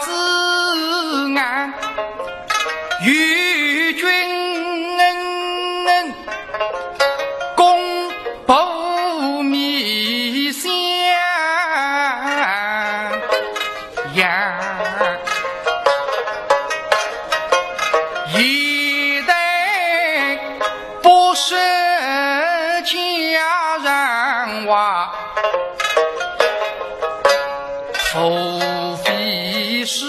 子安与君公婆面相呀，一代不识佳人话。 除非是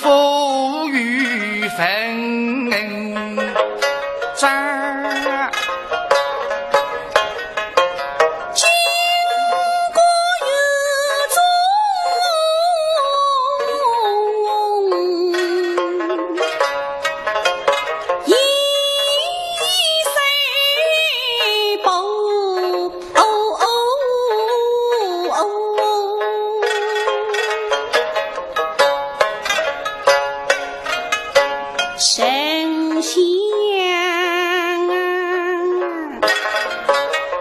否有文章，经过有种一岁不 哦哦哦哦，神仙啊，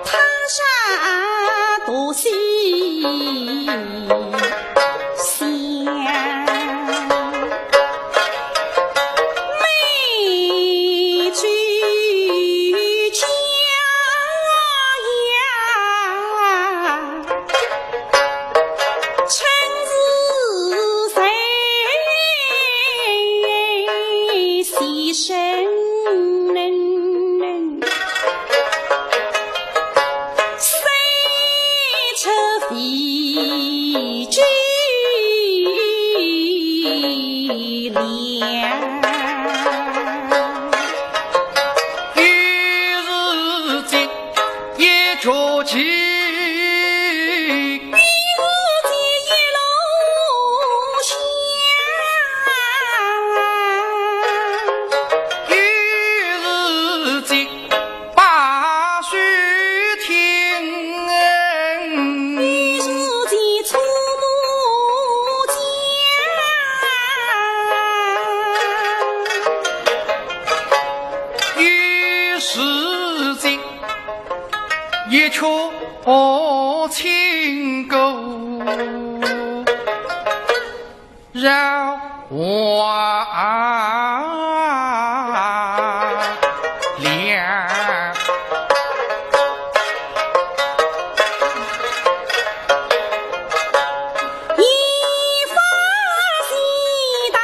他山独西 香。美酒佳肴，称是谁洗身？ 谁出肥酒粮？有时节一脚疾，有时节一路香。 有时节把手停，有时节触目间，有时节一曲清歌。 绕弯了。一发西大，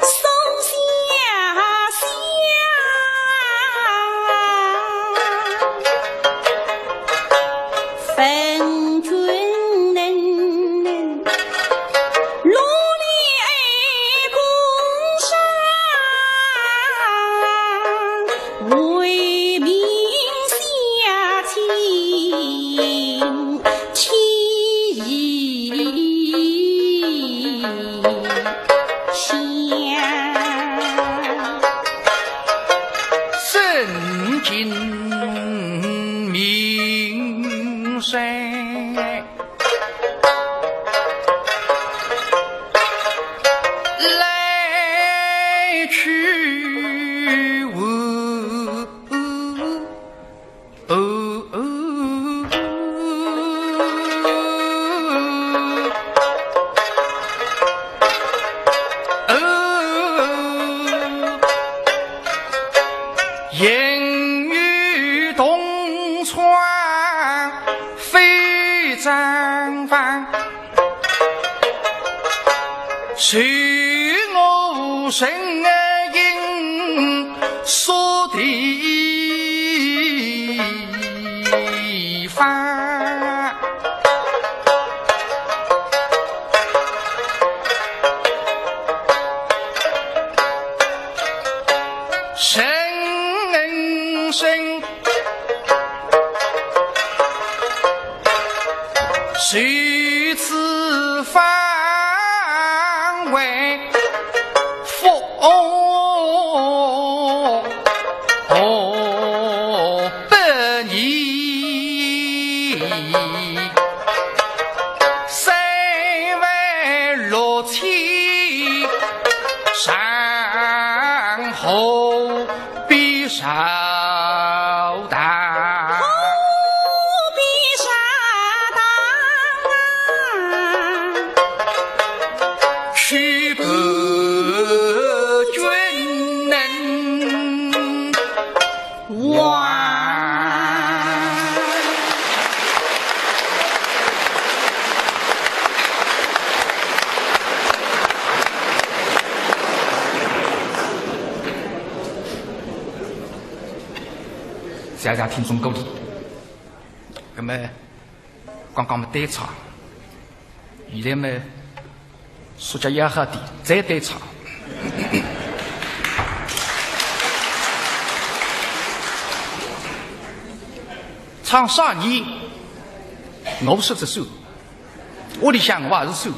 松下乡。 问君能，罗里爱不上，为民下请天香。 深尽名声来去无。 人与同窗非正房， 是我身影所地方。人生 如此方为福百年，三万六千山河 必烧大。谢谢听众鼓励。那么，刚刚么对唱，现在么，说叫要好点，再对唱。唱啥呢？我说这首。 屋里向我也是瘦。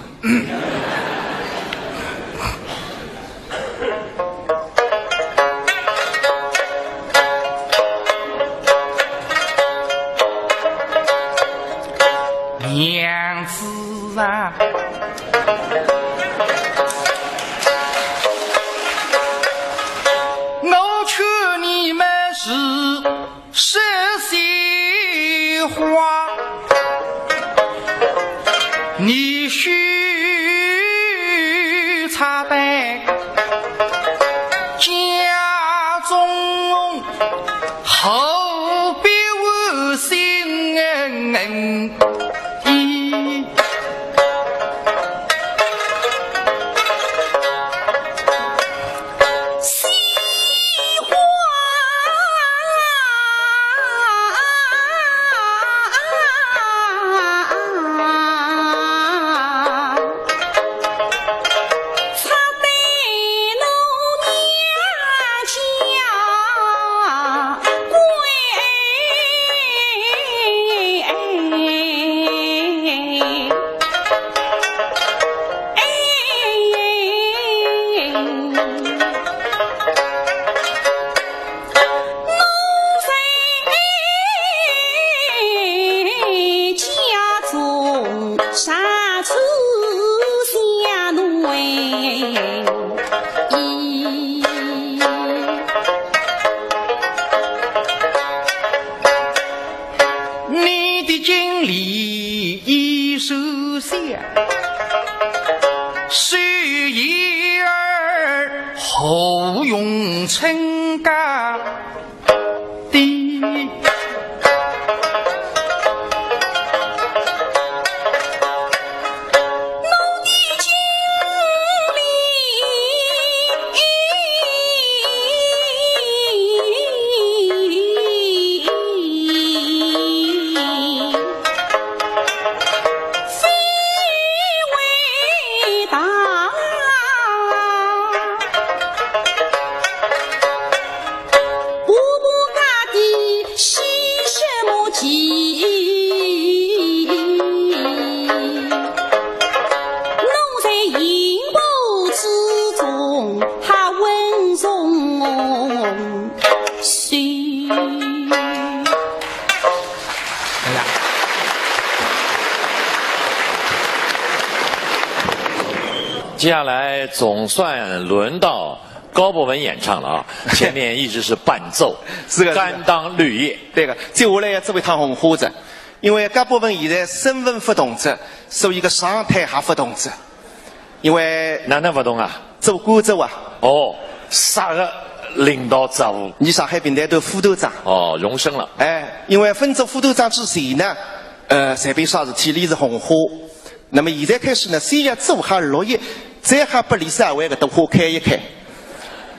娘子啊，我劝你们是 说些话，你须察得家中何必无心。 你的经历已收下，谁儿何用称高低？ 接下来总算轮到高博文演唱了啊，前面一直是伴奏，是个，是个。甘当绿叶。对个，接下来要做一趟红花子，因为高博文现在身份不同哉，所以个状态也不同哉。因为哪能不同啊？做官哉啊。哦，啥个领导职务？你上海评弹团副团长。哦，荣升了。哎，因为朆做副团长之前呢，呃，随便啥事体俚是红花。 那么现在开始呢，先要做好绿叶，再好拨俚稍微个多花开一开。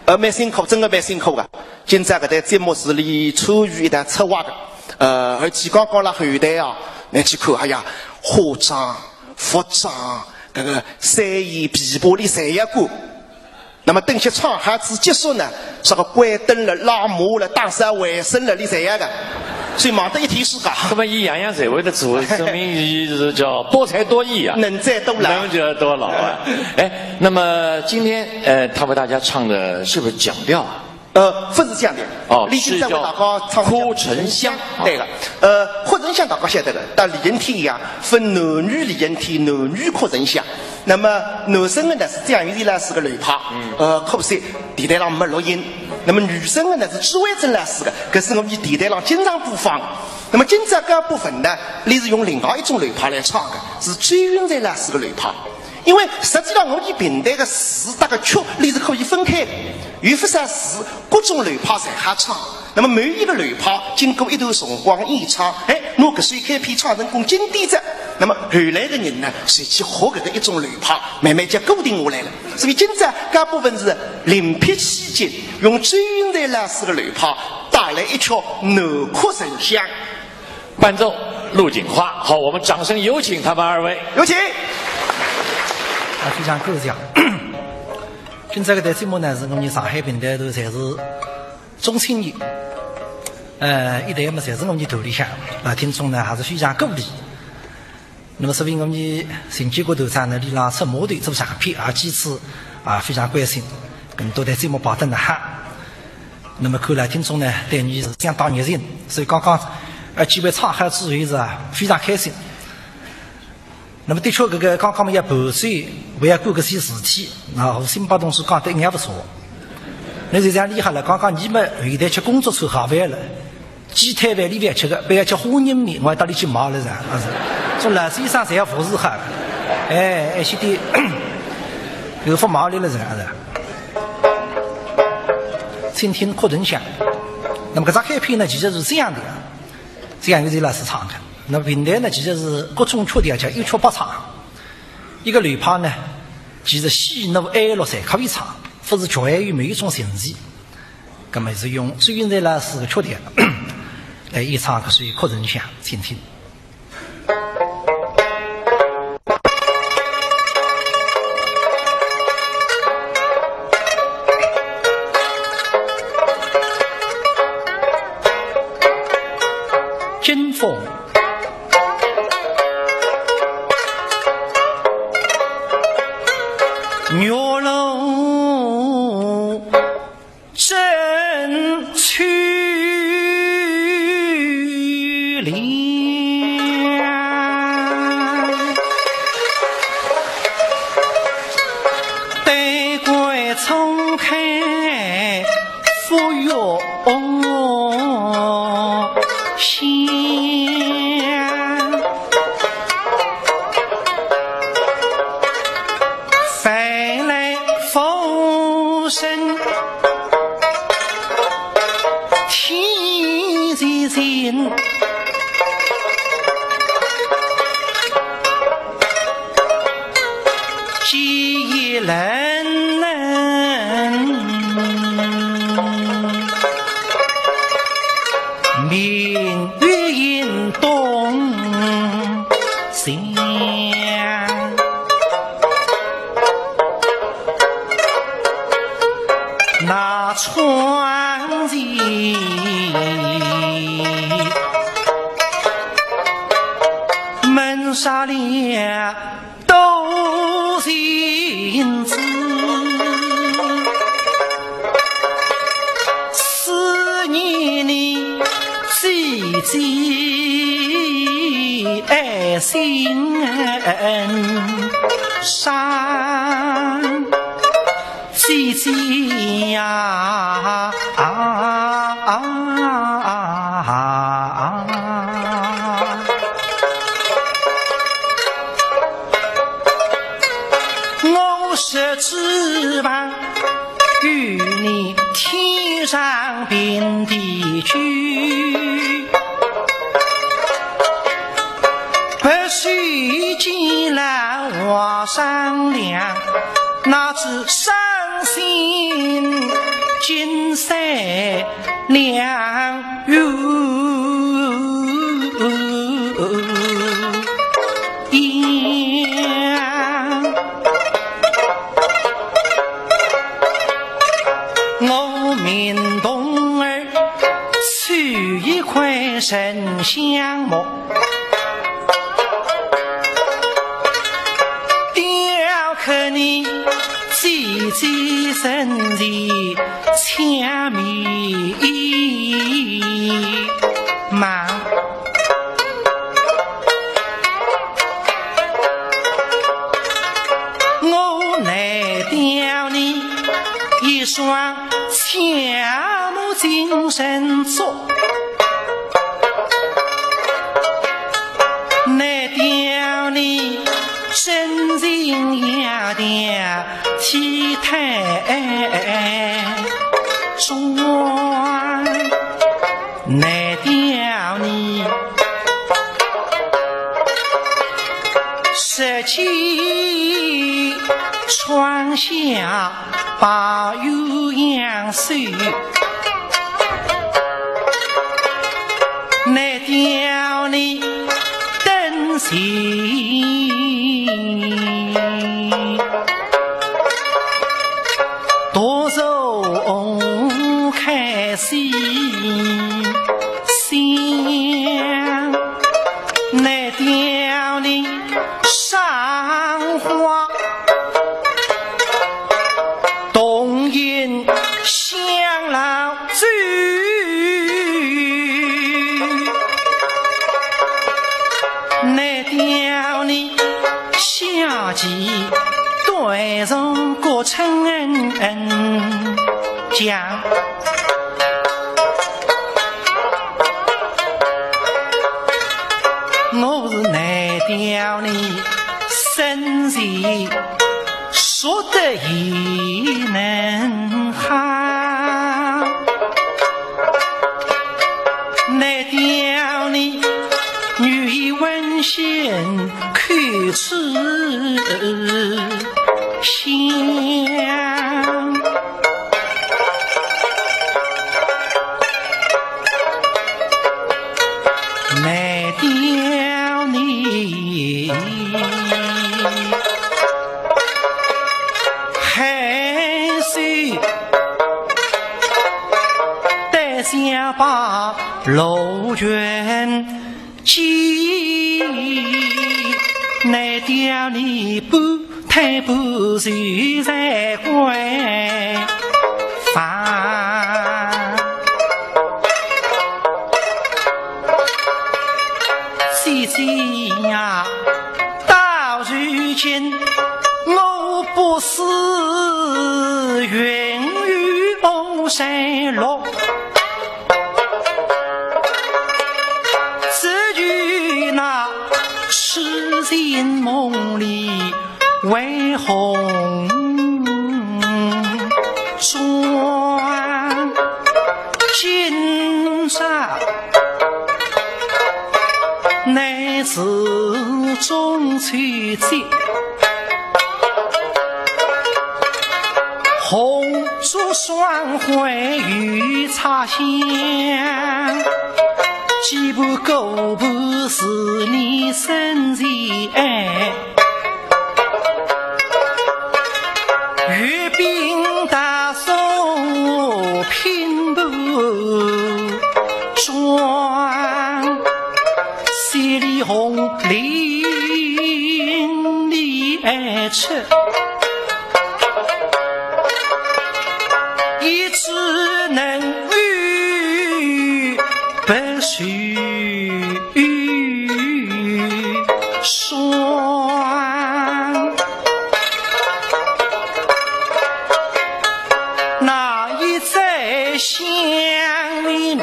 呃，蛮辛苦，真个蛮辛苦个。今朝搿台节目是俚参与一道策划个，呃，而且刚刚辣后台啊，侬去看，哎呀，化妆、服装，搿个三弦、琵琶，俚侪要管。 那么等歇唱好仔结束呢，啥个关灯了、拉幕了、打扫卫生了，俚侪要个，所以忙得一天世界。那么伊样样侪会得做，说明伊是叫多才多艺啊，能者多劳。能者多劳啊。哎，那么今天，呃，他为大家唱的是不是蒋调啊？呃，勿是蒋调。哦，俚今朝为大家唱的是叫《哭沉香》。对个，呃，《哭沉香》大家晓得个，搭李应天一样，分男女李应天，男女哭沉香。 那么男生个呢是蒋玉娣老师个流派，嗯。呃，可惜电台浪没录音。那么女生个呢是朱慧珍老师个，搿是我伲电台浪经常播放。那么今朝搿部分呢，俚是用另外一种流派来唱个，是周云瑞老师个流派。因为实际上我伲评弹个词搭个曲，俚是可以分开个，有勿少词，各种流派侪好唱。 那么每一个流派经过一段辰光演唱，哎，拿搿首开篇唱成功经典哉。那么后来个人呢，侪去学搿个一种流派，慢慢叫固定下来了。所以今朝搿部分是另辟蹊径，用周云瑞老师个流派，带来一曲《南柯沉香》。伴奏陆锦花。好，我们掌声有请他们二位。有请。啊，非常感谢。今朝搿台节目呢，是我们上海评弹团侪是中青年，呃，一代嘛，侪是我们团里向，啊，听众呢还是非常鼓励。 那么，所以我们邢建国团长呢，伊拉出码头做相片啊，几次啊，非常关心，跟多台节目跑得呢哈。那么看来听众呢，对伊是相当热情，所以刚刚，呃，几位唱好之后是啊，非常开心。那么的确，搿个刚刚嘛要伴奏，还要管搿些事体，那我新宝同志讲得一眼勿错。那就这样厉害了，刚刚你们后台吃工作餐好饭了。 几摊饭里饭吃个，不要吃花仁面，我还到里去买了噻，啊是。说老先生侪要服侍好，哎，哎，晓得，有福买来了噻，啊是。请听《柯沉香》。那么搿只开篇呢，其实是这样的，这样由陈老师唱的。那么评弹呢，其实是各种曲调叫一曲百唱。一个流派呢，其实喜怒哀乐侪可以唱，不是局限于某一种情节。 那么是用周云瑞老师的曲调来演唱搿首《柯沉香》，请听。金风，月落 正秋凉，丹桂初开忽月香。 烦来浮生天前情，几亦冷冷。 明月映东斜，那窗前门纱帘 多情子，思念你姐姐爱心伤。 姐姐呀，啊，啊，啊，啊，我是指望与你天长平地久，不许见老我商量。 那只伤心金山两月影。我命童儿取一块沉香木， 雕刻你姐姐人前俏面貌。我来雕你一双 巧目金神足，难雕你真情雅调体态装，难雕你设计窗下 把鸳鸯扇，要你等谁？独坐开西厢，难调你赏花，洞庭香老 酒，难调你下棋断送个春江。我是难调你身前 说得也能好，难调你语言温馨口齿香，难调你 海水带下把罗圈机，难调你不太不是在怪烦。 姐姐呀，到如今我不是云雨巫山落，只有那痴情梦里 为红妆。今朝乃是中秋节，红烛双辉又插香，几盘果盘是你身前 月饼大送拼盘装，喜里红领里爱吃，一只能有不许 霜。那一载香茗，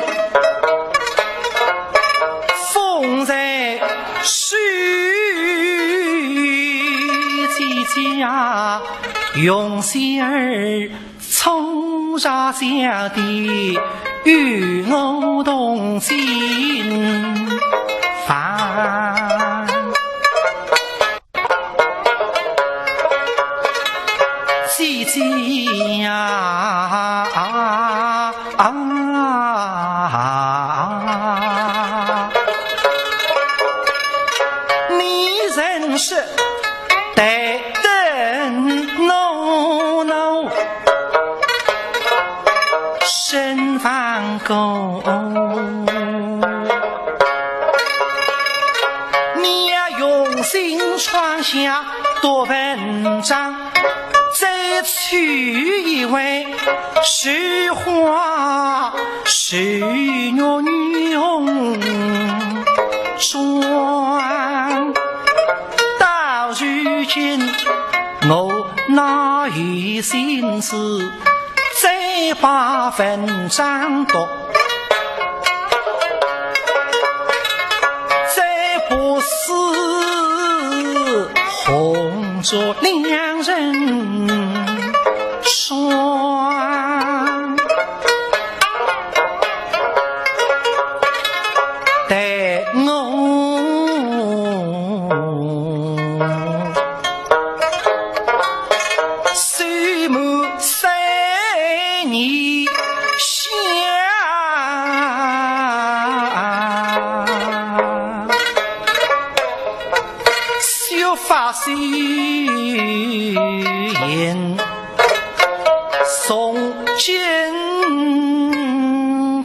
风在树，姐姐呀，用心儿 冲茶小弟与我同进房。姐姐呀，你认识 待等我，我身旁过。你要用心创下多文章，再娶一位绣花 绣玉女红妆，到如今我哪有心思再把文章读？再不是红烛两人 霜。待我守满三年香。虽言从金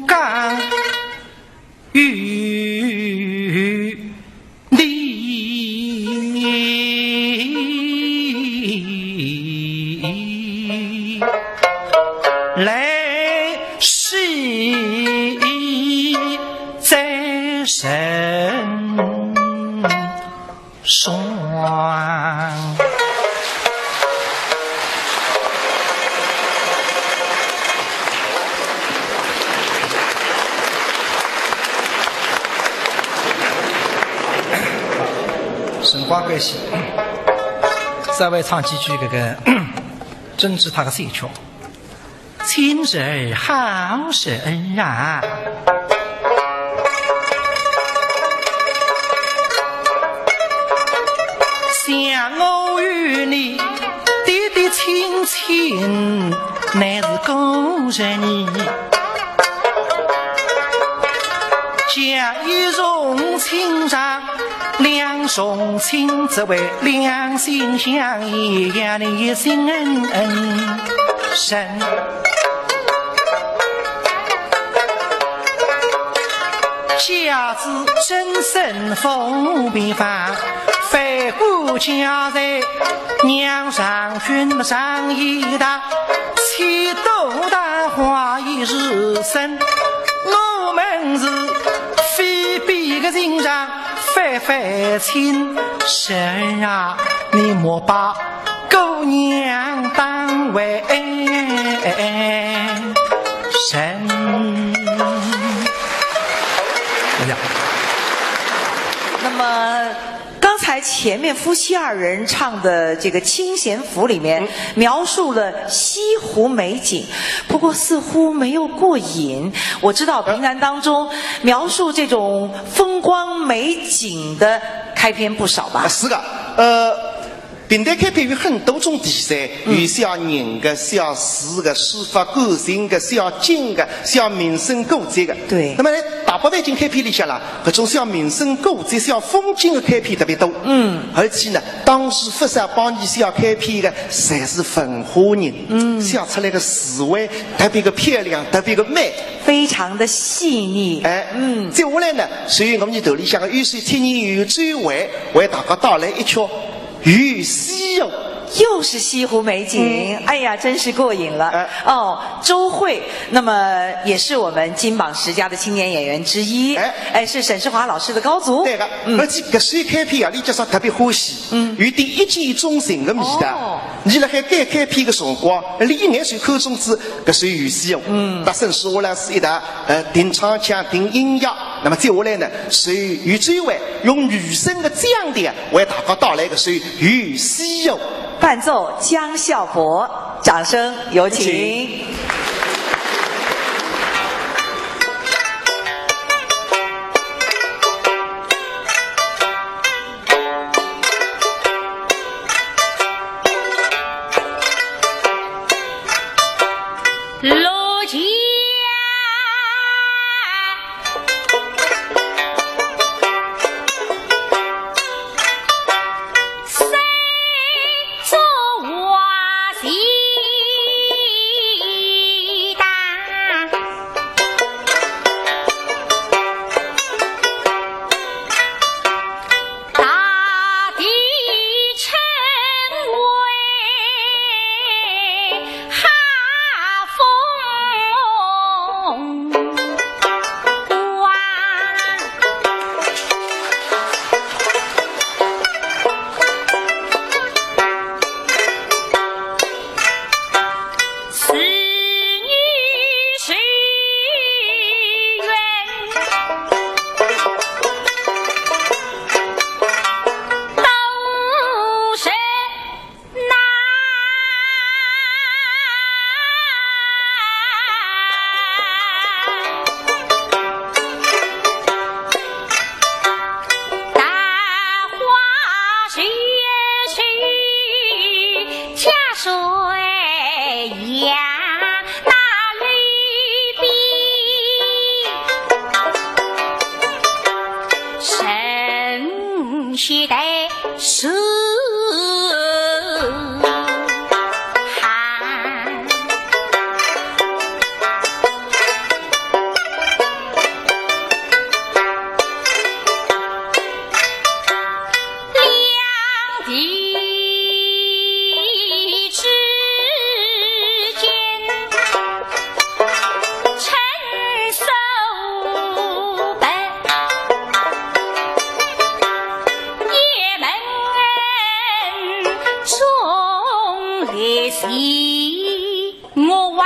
刚与你来世再生。 双。辰光关系，稍微唱几句搿个珍珠塔个序曲。 亲儿好儿啊，想我与你爹爹亲亲，乃是故人。假意重情长 两重情，只为两心相依，你心恩深。假使真身无边法，反顾家在娘上君上一大，岂多大话已是深。我们是非比个情长 反反亲，侄儿啊，你莫把姑娘当为人。那么，刚才前面夫妻二人唱的这个《清闲赋》里面，描述了西湖美景，不过似乎没有过瘾。我知道评弹当中描述这种风光美景的开篇不少吧？是个，呃，评弹开篇有很多种题材，有写人个、写事个、抒发感情个、写景个、写民生古迹个。对。那么呢，大伯范进开篇里向啦，搿种写民生古迹、写风景个开篇特别多。嗯。而且呢，当时勿少帮伊写开篇个，侪是文化人。嗯。写出来个词汇特别个漂亮，特别个美。非常的细腻。哎，嗯。接下来呢，所以我们头里向个有水天年有周围，为大家带来一曲《游西湖》。又是西湖美景，哎呀，真是过瘾了。哎。哦，周蕙，那么也是我们金榜十佳的青年演员之一，哎。哎，是沈世华老师的高足。对个，而且搿首开篇啊，李教授特别欢喜，嗯，有点一见钟情个味道。哦。伊辣海改开篇个辰光，伊一眼就看中仔搿首《游西湖》，嗯，搭沈世华老师一道，呃，定唱腔、定音乐。那么接下来呢，是由周蕙用女声个腔调为大家带来搿首《游西湖》。伴奏江孝柏，掌声有请。地之间，伸手不，也门中立西。 我望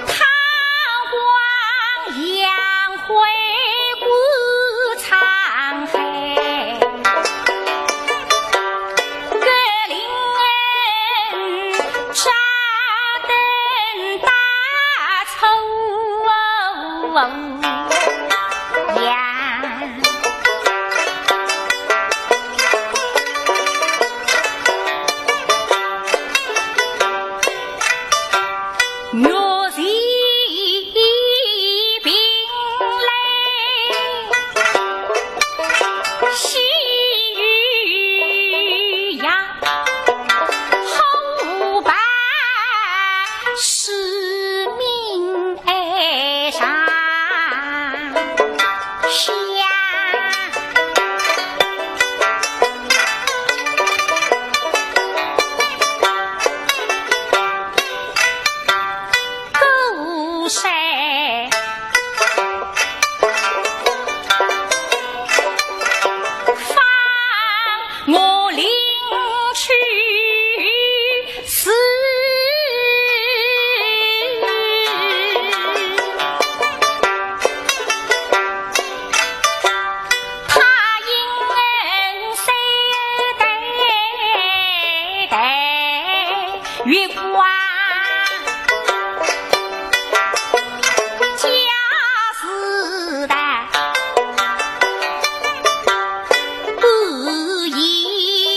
韬光养晦，顾沧海。格陵扎登大粗杨。 玉石并列，喜与忧，后拜师名哀上香。 故山芳，我领去 是他因恩师待待月光，家事大，不宜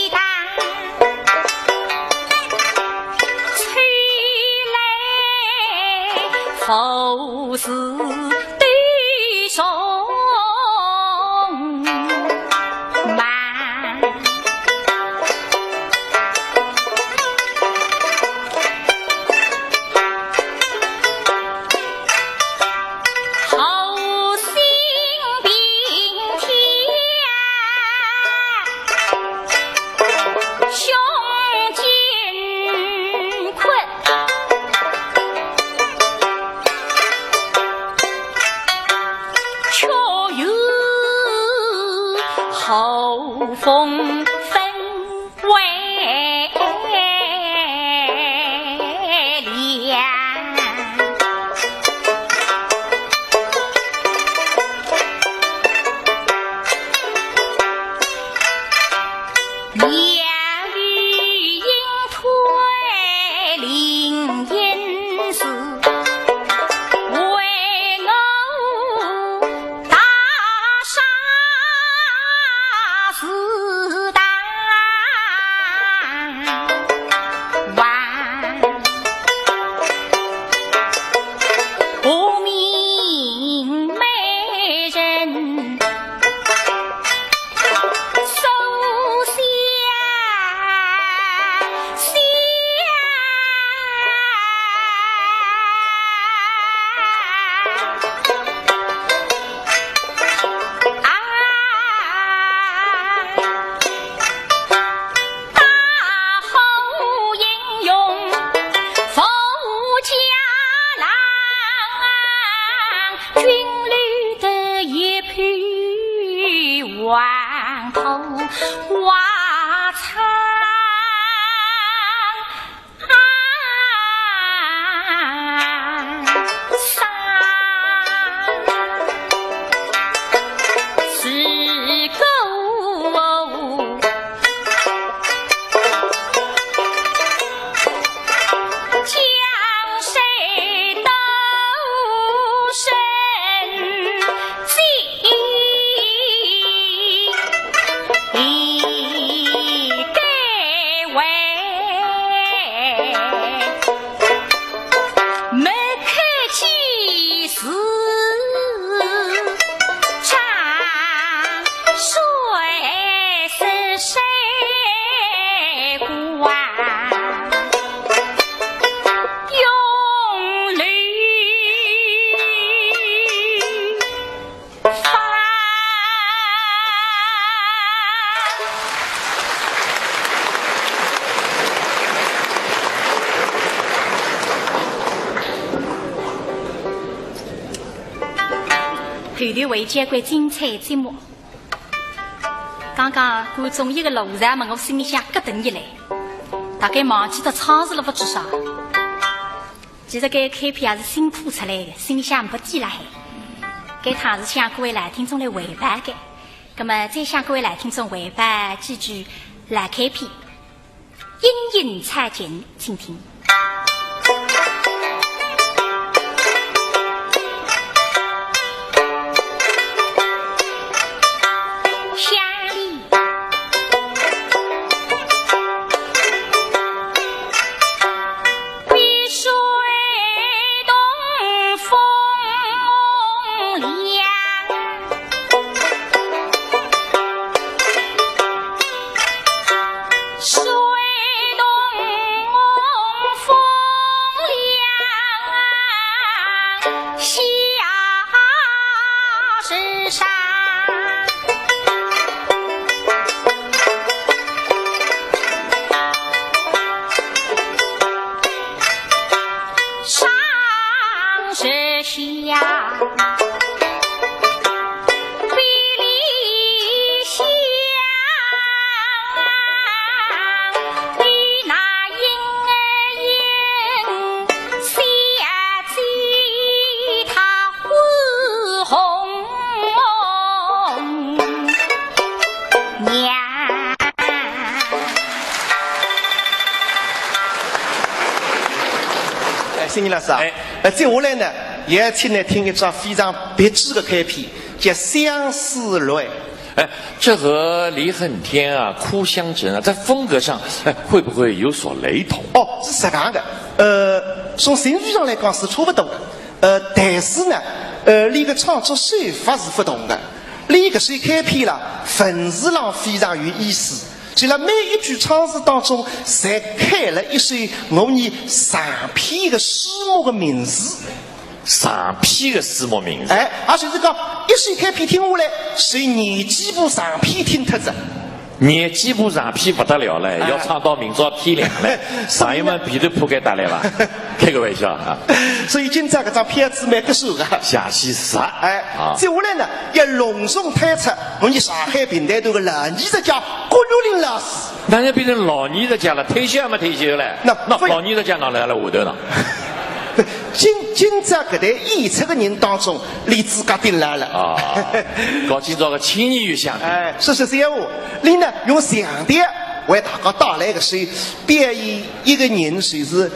大。 吹来佛事对中慢。 好心平天下，胸襟阔，却又好风分 为良。夜雨隐退灵隐寺，为我 大赦是大王，无名美人手下 大好英雄富家郎，军旅的一匹黄 头花长。头还有交关精彩节目。刚刚观众一个路上嘛，我心里向咯噔一来，大概忘记脱唱词了勿知啥。其实搿开篇也是新铺出来的，心里向没底了海。搿趟是向各位老听众来汇报的，葛么再向各位老听众汇报几句老开篇。 隐隐参见，请听。乡里碧水东风凉。 水东风凉，夏时山。上时下。 比邻乡，比那莺莺，小姐她呼红娘。哎，新年老师啊，哎。呃，接下来呢，也请来听一只非常别致的开篇。 叫《相思泪》。哎，这和《离恨天》啊、《哭香枕》啊，在风格上，哎，会不会有所雷同？哦，是实梗的。呃，从情绪上来讲是差不多的。呃，但是呢，呃，俚个创作手法是不同的。俚搿首开篇啦，文字浪非常有意思，就辣每一句唱词当中，侪开了一首我伲长篇的书目的名字。 长篇的书目名字。哎，也就是讲，一首开篇听下来，是廿几部长篇听脱哉。廿几部长篇不得了嘞，哎。要唱到明朝天亮嘞。是的。朋友们，被头铺盖搭来吧。开个玩笑啊。所以今朝搿张票子蛮合算的。谢谢啥？哎，啊。接下来呢，要隆重推出我伲上海评弹团的老艺术家郭玉林老师。 哪能变成老艺术家了？退休还没退休嘞？那那老艺术家哪能辣下头呢？今，今朝搿代演出的人当中，俚自家顶来了。啊，搞今朝的青年有想头。哎，说说笑话，俚呢，用相声为大家带来个是表演一个人，就是，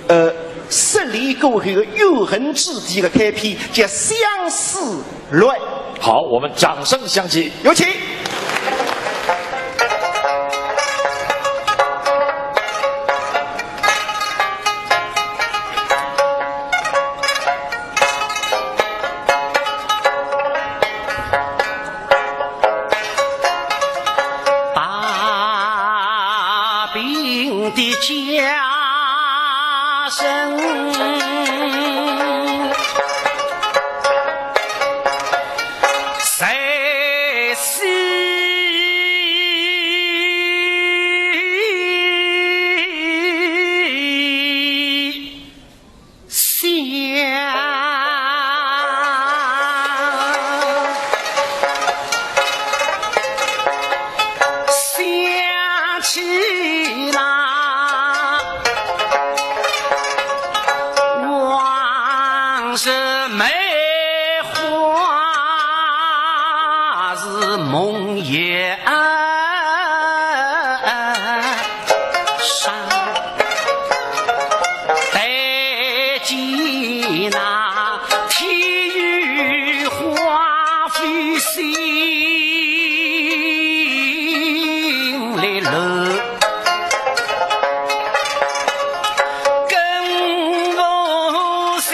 呃，失恋过后的怨恨之地的开篇，叫《相思泪》。好，我们掌声相接。有请。 大病的家人在世 想，想起那往日梅花似梦魇。 山，但见那天雨花飞心里乱，更无心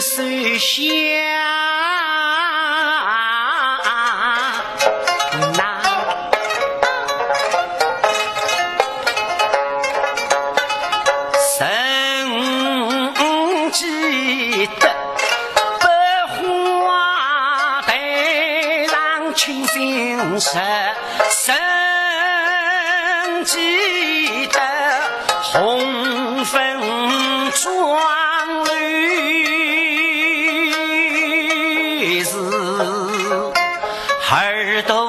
事谁想。 那曾记得百花台上青青石，曾记得红粉妆婻。耳朵。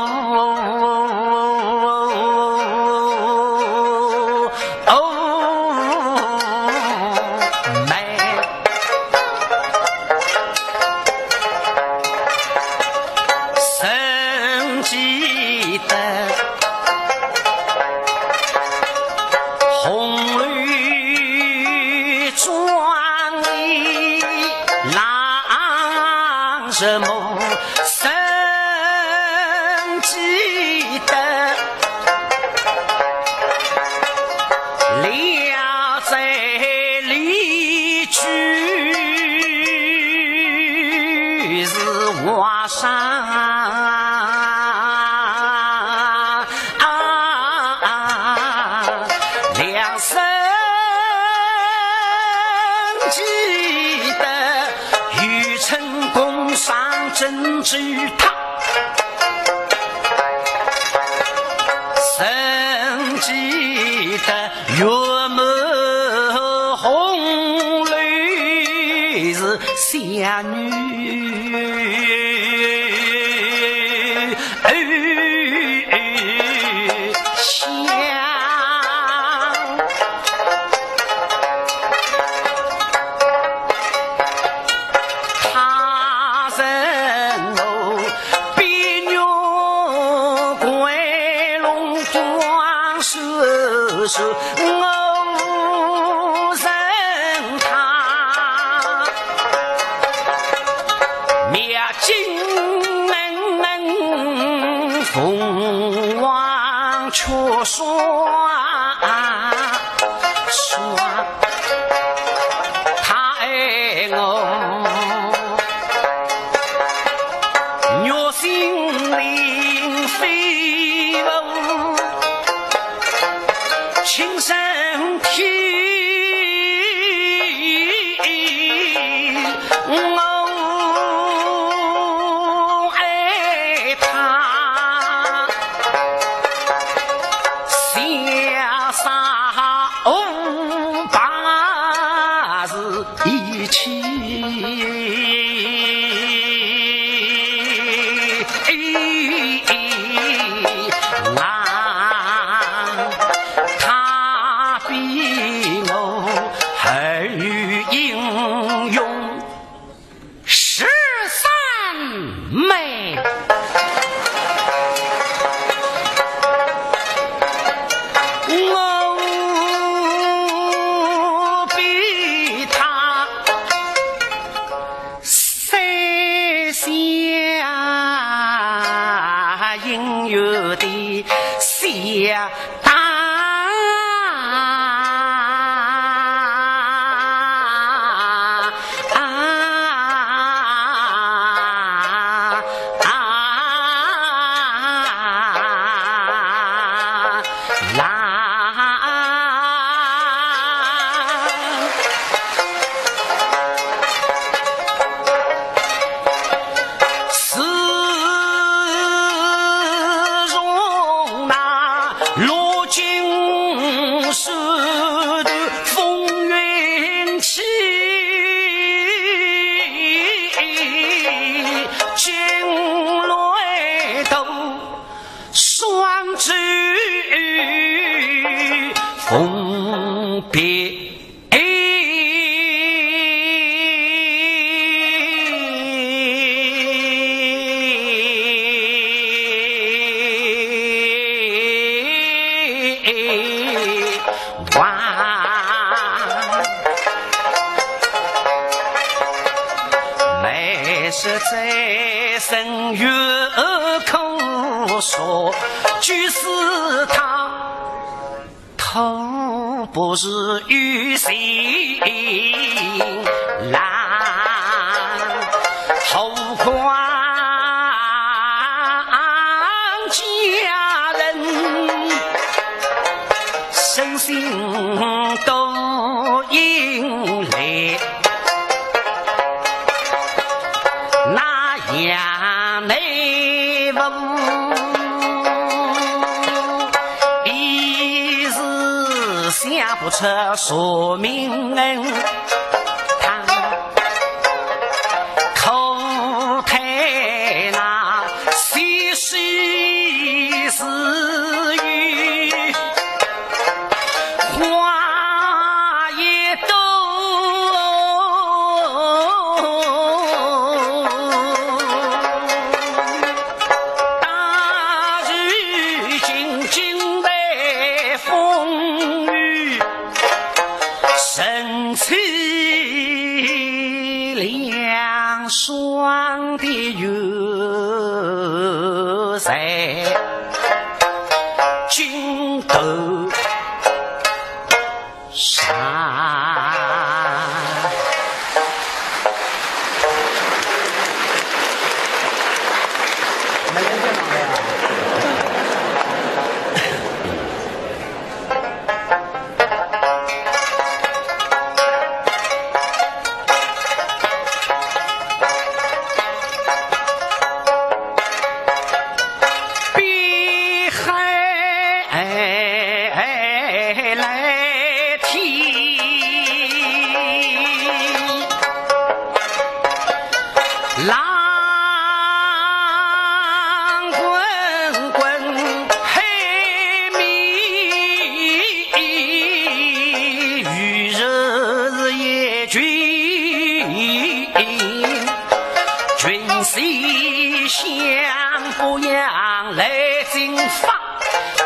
阳不阳来进发，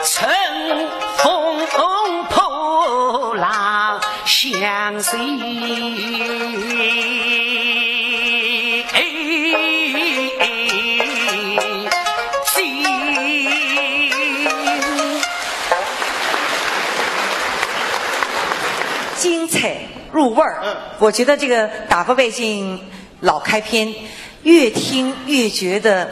乘风破浪相随。精彩入味儿。嗯。我觉得这个打个背景老开篇，越听越觉得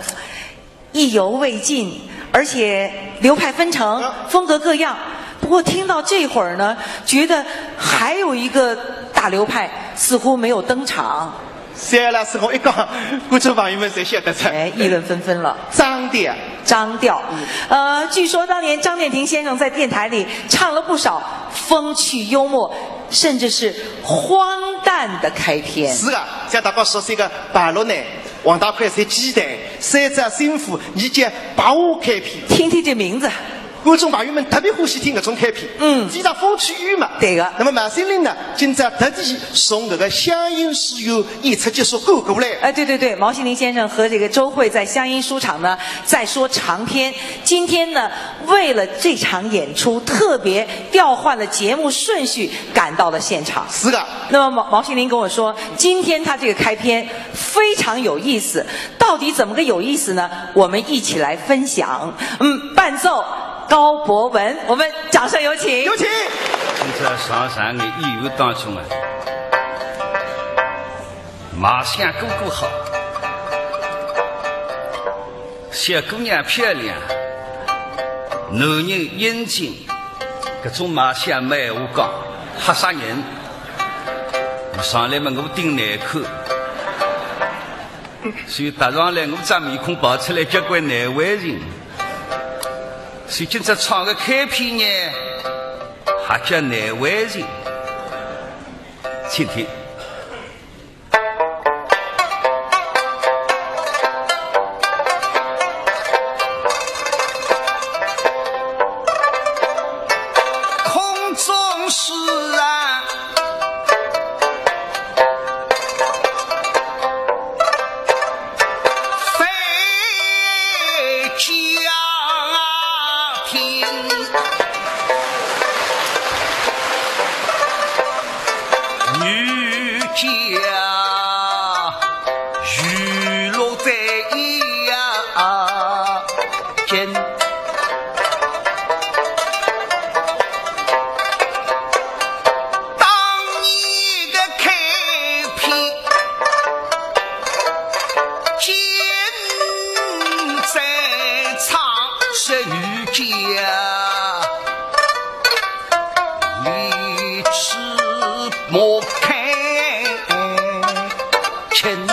意犹未尽，而且流派纷呈，啊。风格各样。不过听到这会儿呢，觉得还有一个大流派似乎没有登场。 谢老师，我一讲，观众朋友们侪晓得哉。哎，议论纷纷了。张调。张调。嗯。呃，据说当年张殿庭先生在电台里唱了不少风趣幽默，甚至是荒诞的开篇。是啊，像大家熟悉个《白鹿》呢，王大钧在《鸡蛋》，《三朝新妇》，以及《白话》开篇。听听这名字。 观众朋友们特别欢喜听搿种开篇，嗯。非常风趣幽默。对个。那么毛新林呢，今朝特地从搿个乡音书院演出结束赶过来。哎，对对对，毛新林先生和这个周蕙在乡音书场呢，在说长篇。今天呢，为了这场演出，特别调换了节目顺序，赶到了现场。是的。那么毛，毛新林跟我说，今天他这个开篇非常有意思，到底怎么个有意思呢？我们一起来分享。嗯，伴奏 高博文，我们掌声有请。有请。今朝上场个演员当中啊，卖相个个好，小姑娘漂亮，男人英俊，搿种卖相没闲话讲，吓煞人。上来嘛，我顶难看。 所以搭上来，我只面孔跑出来交关难为情。所以今朝唱个开篇呢，还叫难为情。请听。空中书啊， 飞将天，女家雨落在腰间。 当年的开篇，今再唱是女家，一尺莫开清。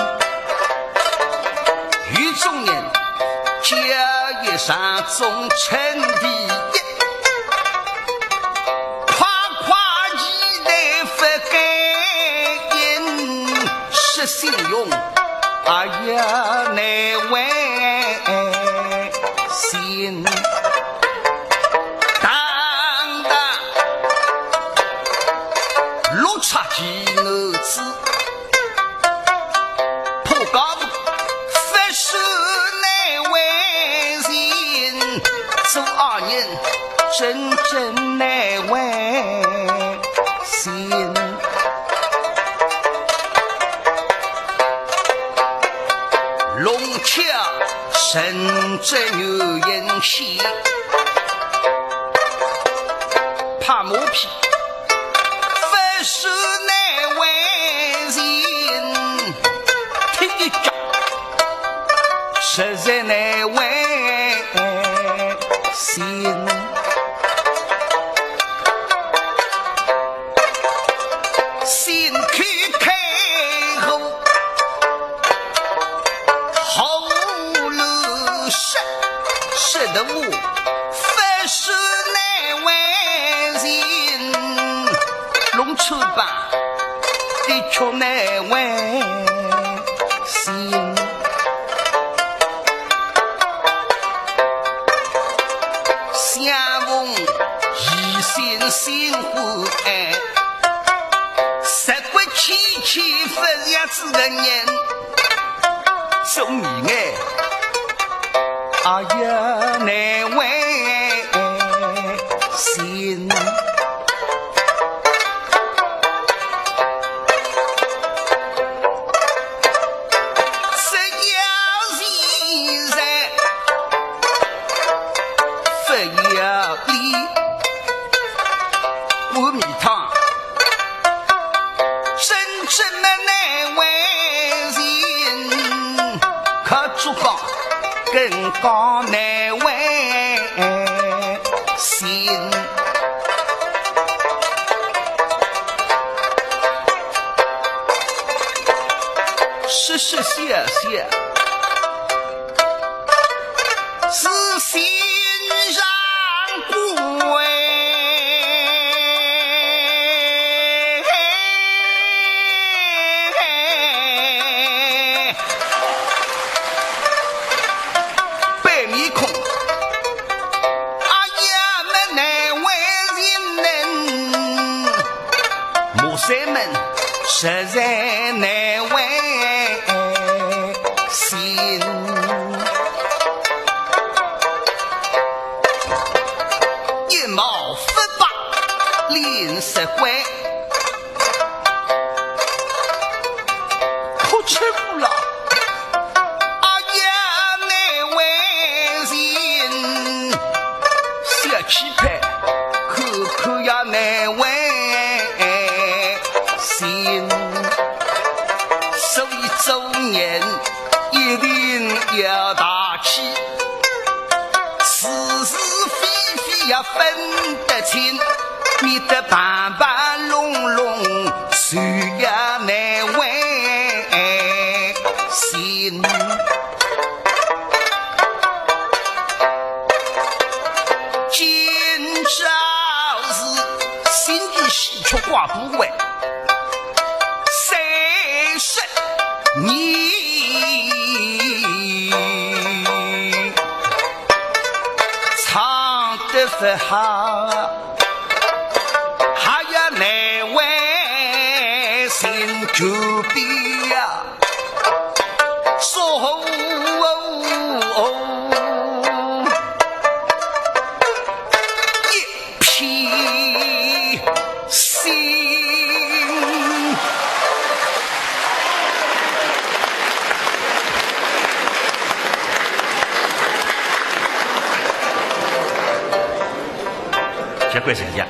有种人叫一声忠臣第一，夸夸其谈不敢言，失信用，哎呀，难为情。当当，六尺几男子， 破家婆，不是难为情，做二人真正难为情。弄巧成真有影响，拍马屁， 不是难为情，踢一脚，实在难为情。先开口开后，喉咙说，说得我 不是难为情，弄错吧，的确难为情。相逢以心心欢爱，时过境迁不是样子个人，中年哎。哎呀，难为情。只要现在不要理，我米汤。 真正的难为情，可做个更加难为情。是是谢谢。 是心上贵。白面孔，哎呀，么难为情人，莫三门实在难为 情。一毛不拔，脸色灰，哭出来了。哎呀，难为情，小气派，看看也难为情。 所以做人一定要大气，是是非非要分得清，免得盘盘弄弄，谁也难为情。今朝是新年喜鹊挂布会。 三十年唱得不好，还要难为情，就比呀，说一 片心。结棍谢谢。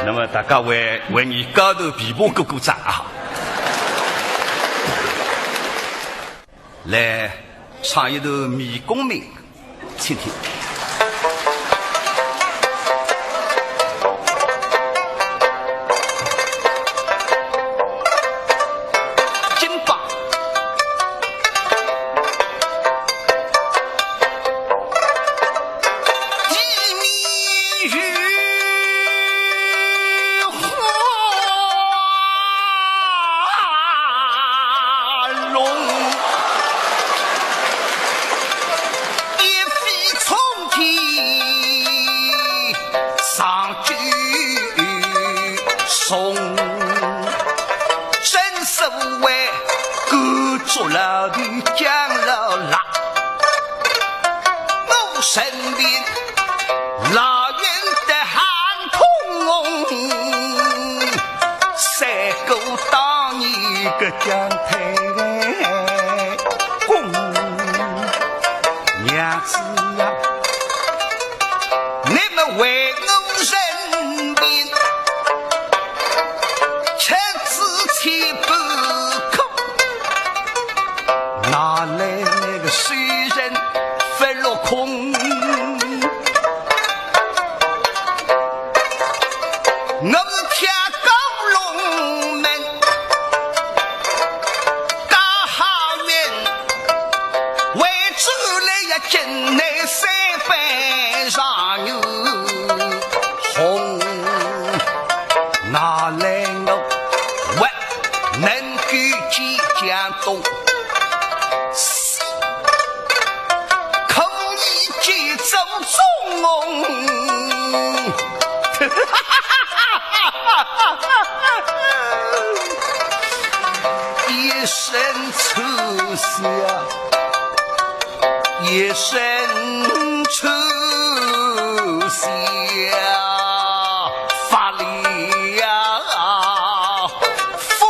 那么大家为为伲高头琵琶鼓鼓掌啊！来，唱一段《迷功名》。 请听。金榜。地面有 龙，一飞冲天上九重，正所谓敢捉牢头犟牢辣。 我身边老远的喊痛，赛过当年个姜太公娘子呀，你们为我身边吃仔千般苦。 哪来那个世人不落空？我是天高龙门，高好运，为主来要进来三番上有红，哪来我 能够见江东，可以见周中。一声臭笑。一声出响发了风。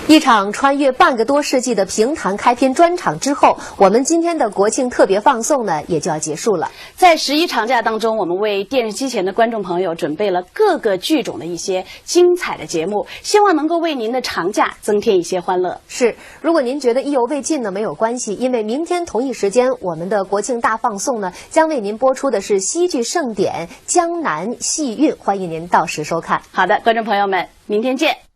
一场穿越半个多世纪的评弹开篇专场之后，我们今天的国庆特别放送呢，也就要结束了。在十一长假当中，我们为电视机前的观众朋友准备了各个剧种的一些精彩的节目，希望能够为您的长假增添一些欢乐。是，如果您觉得意犹未尽呢，没有关系，因为明天同一时间，我们的国庆大放送呢，将为您播出的是戏剧盛典《江南戏韵》，欢迎您到时收看。好的，观众朋友们，明天见。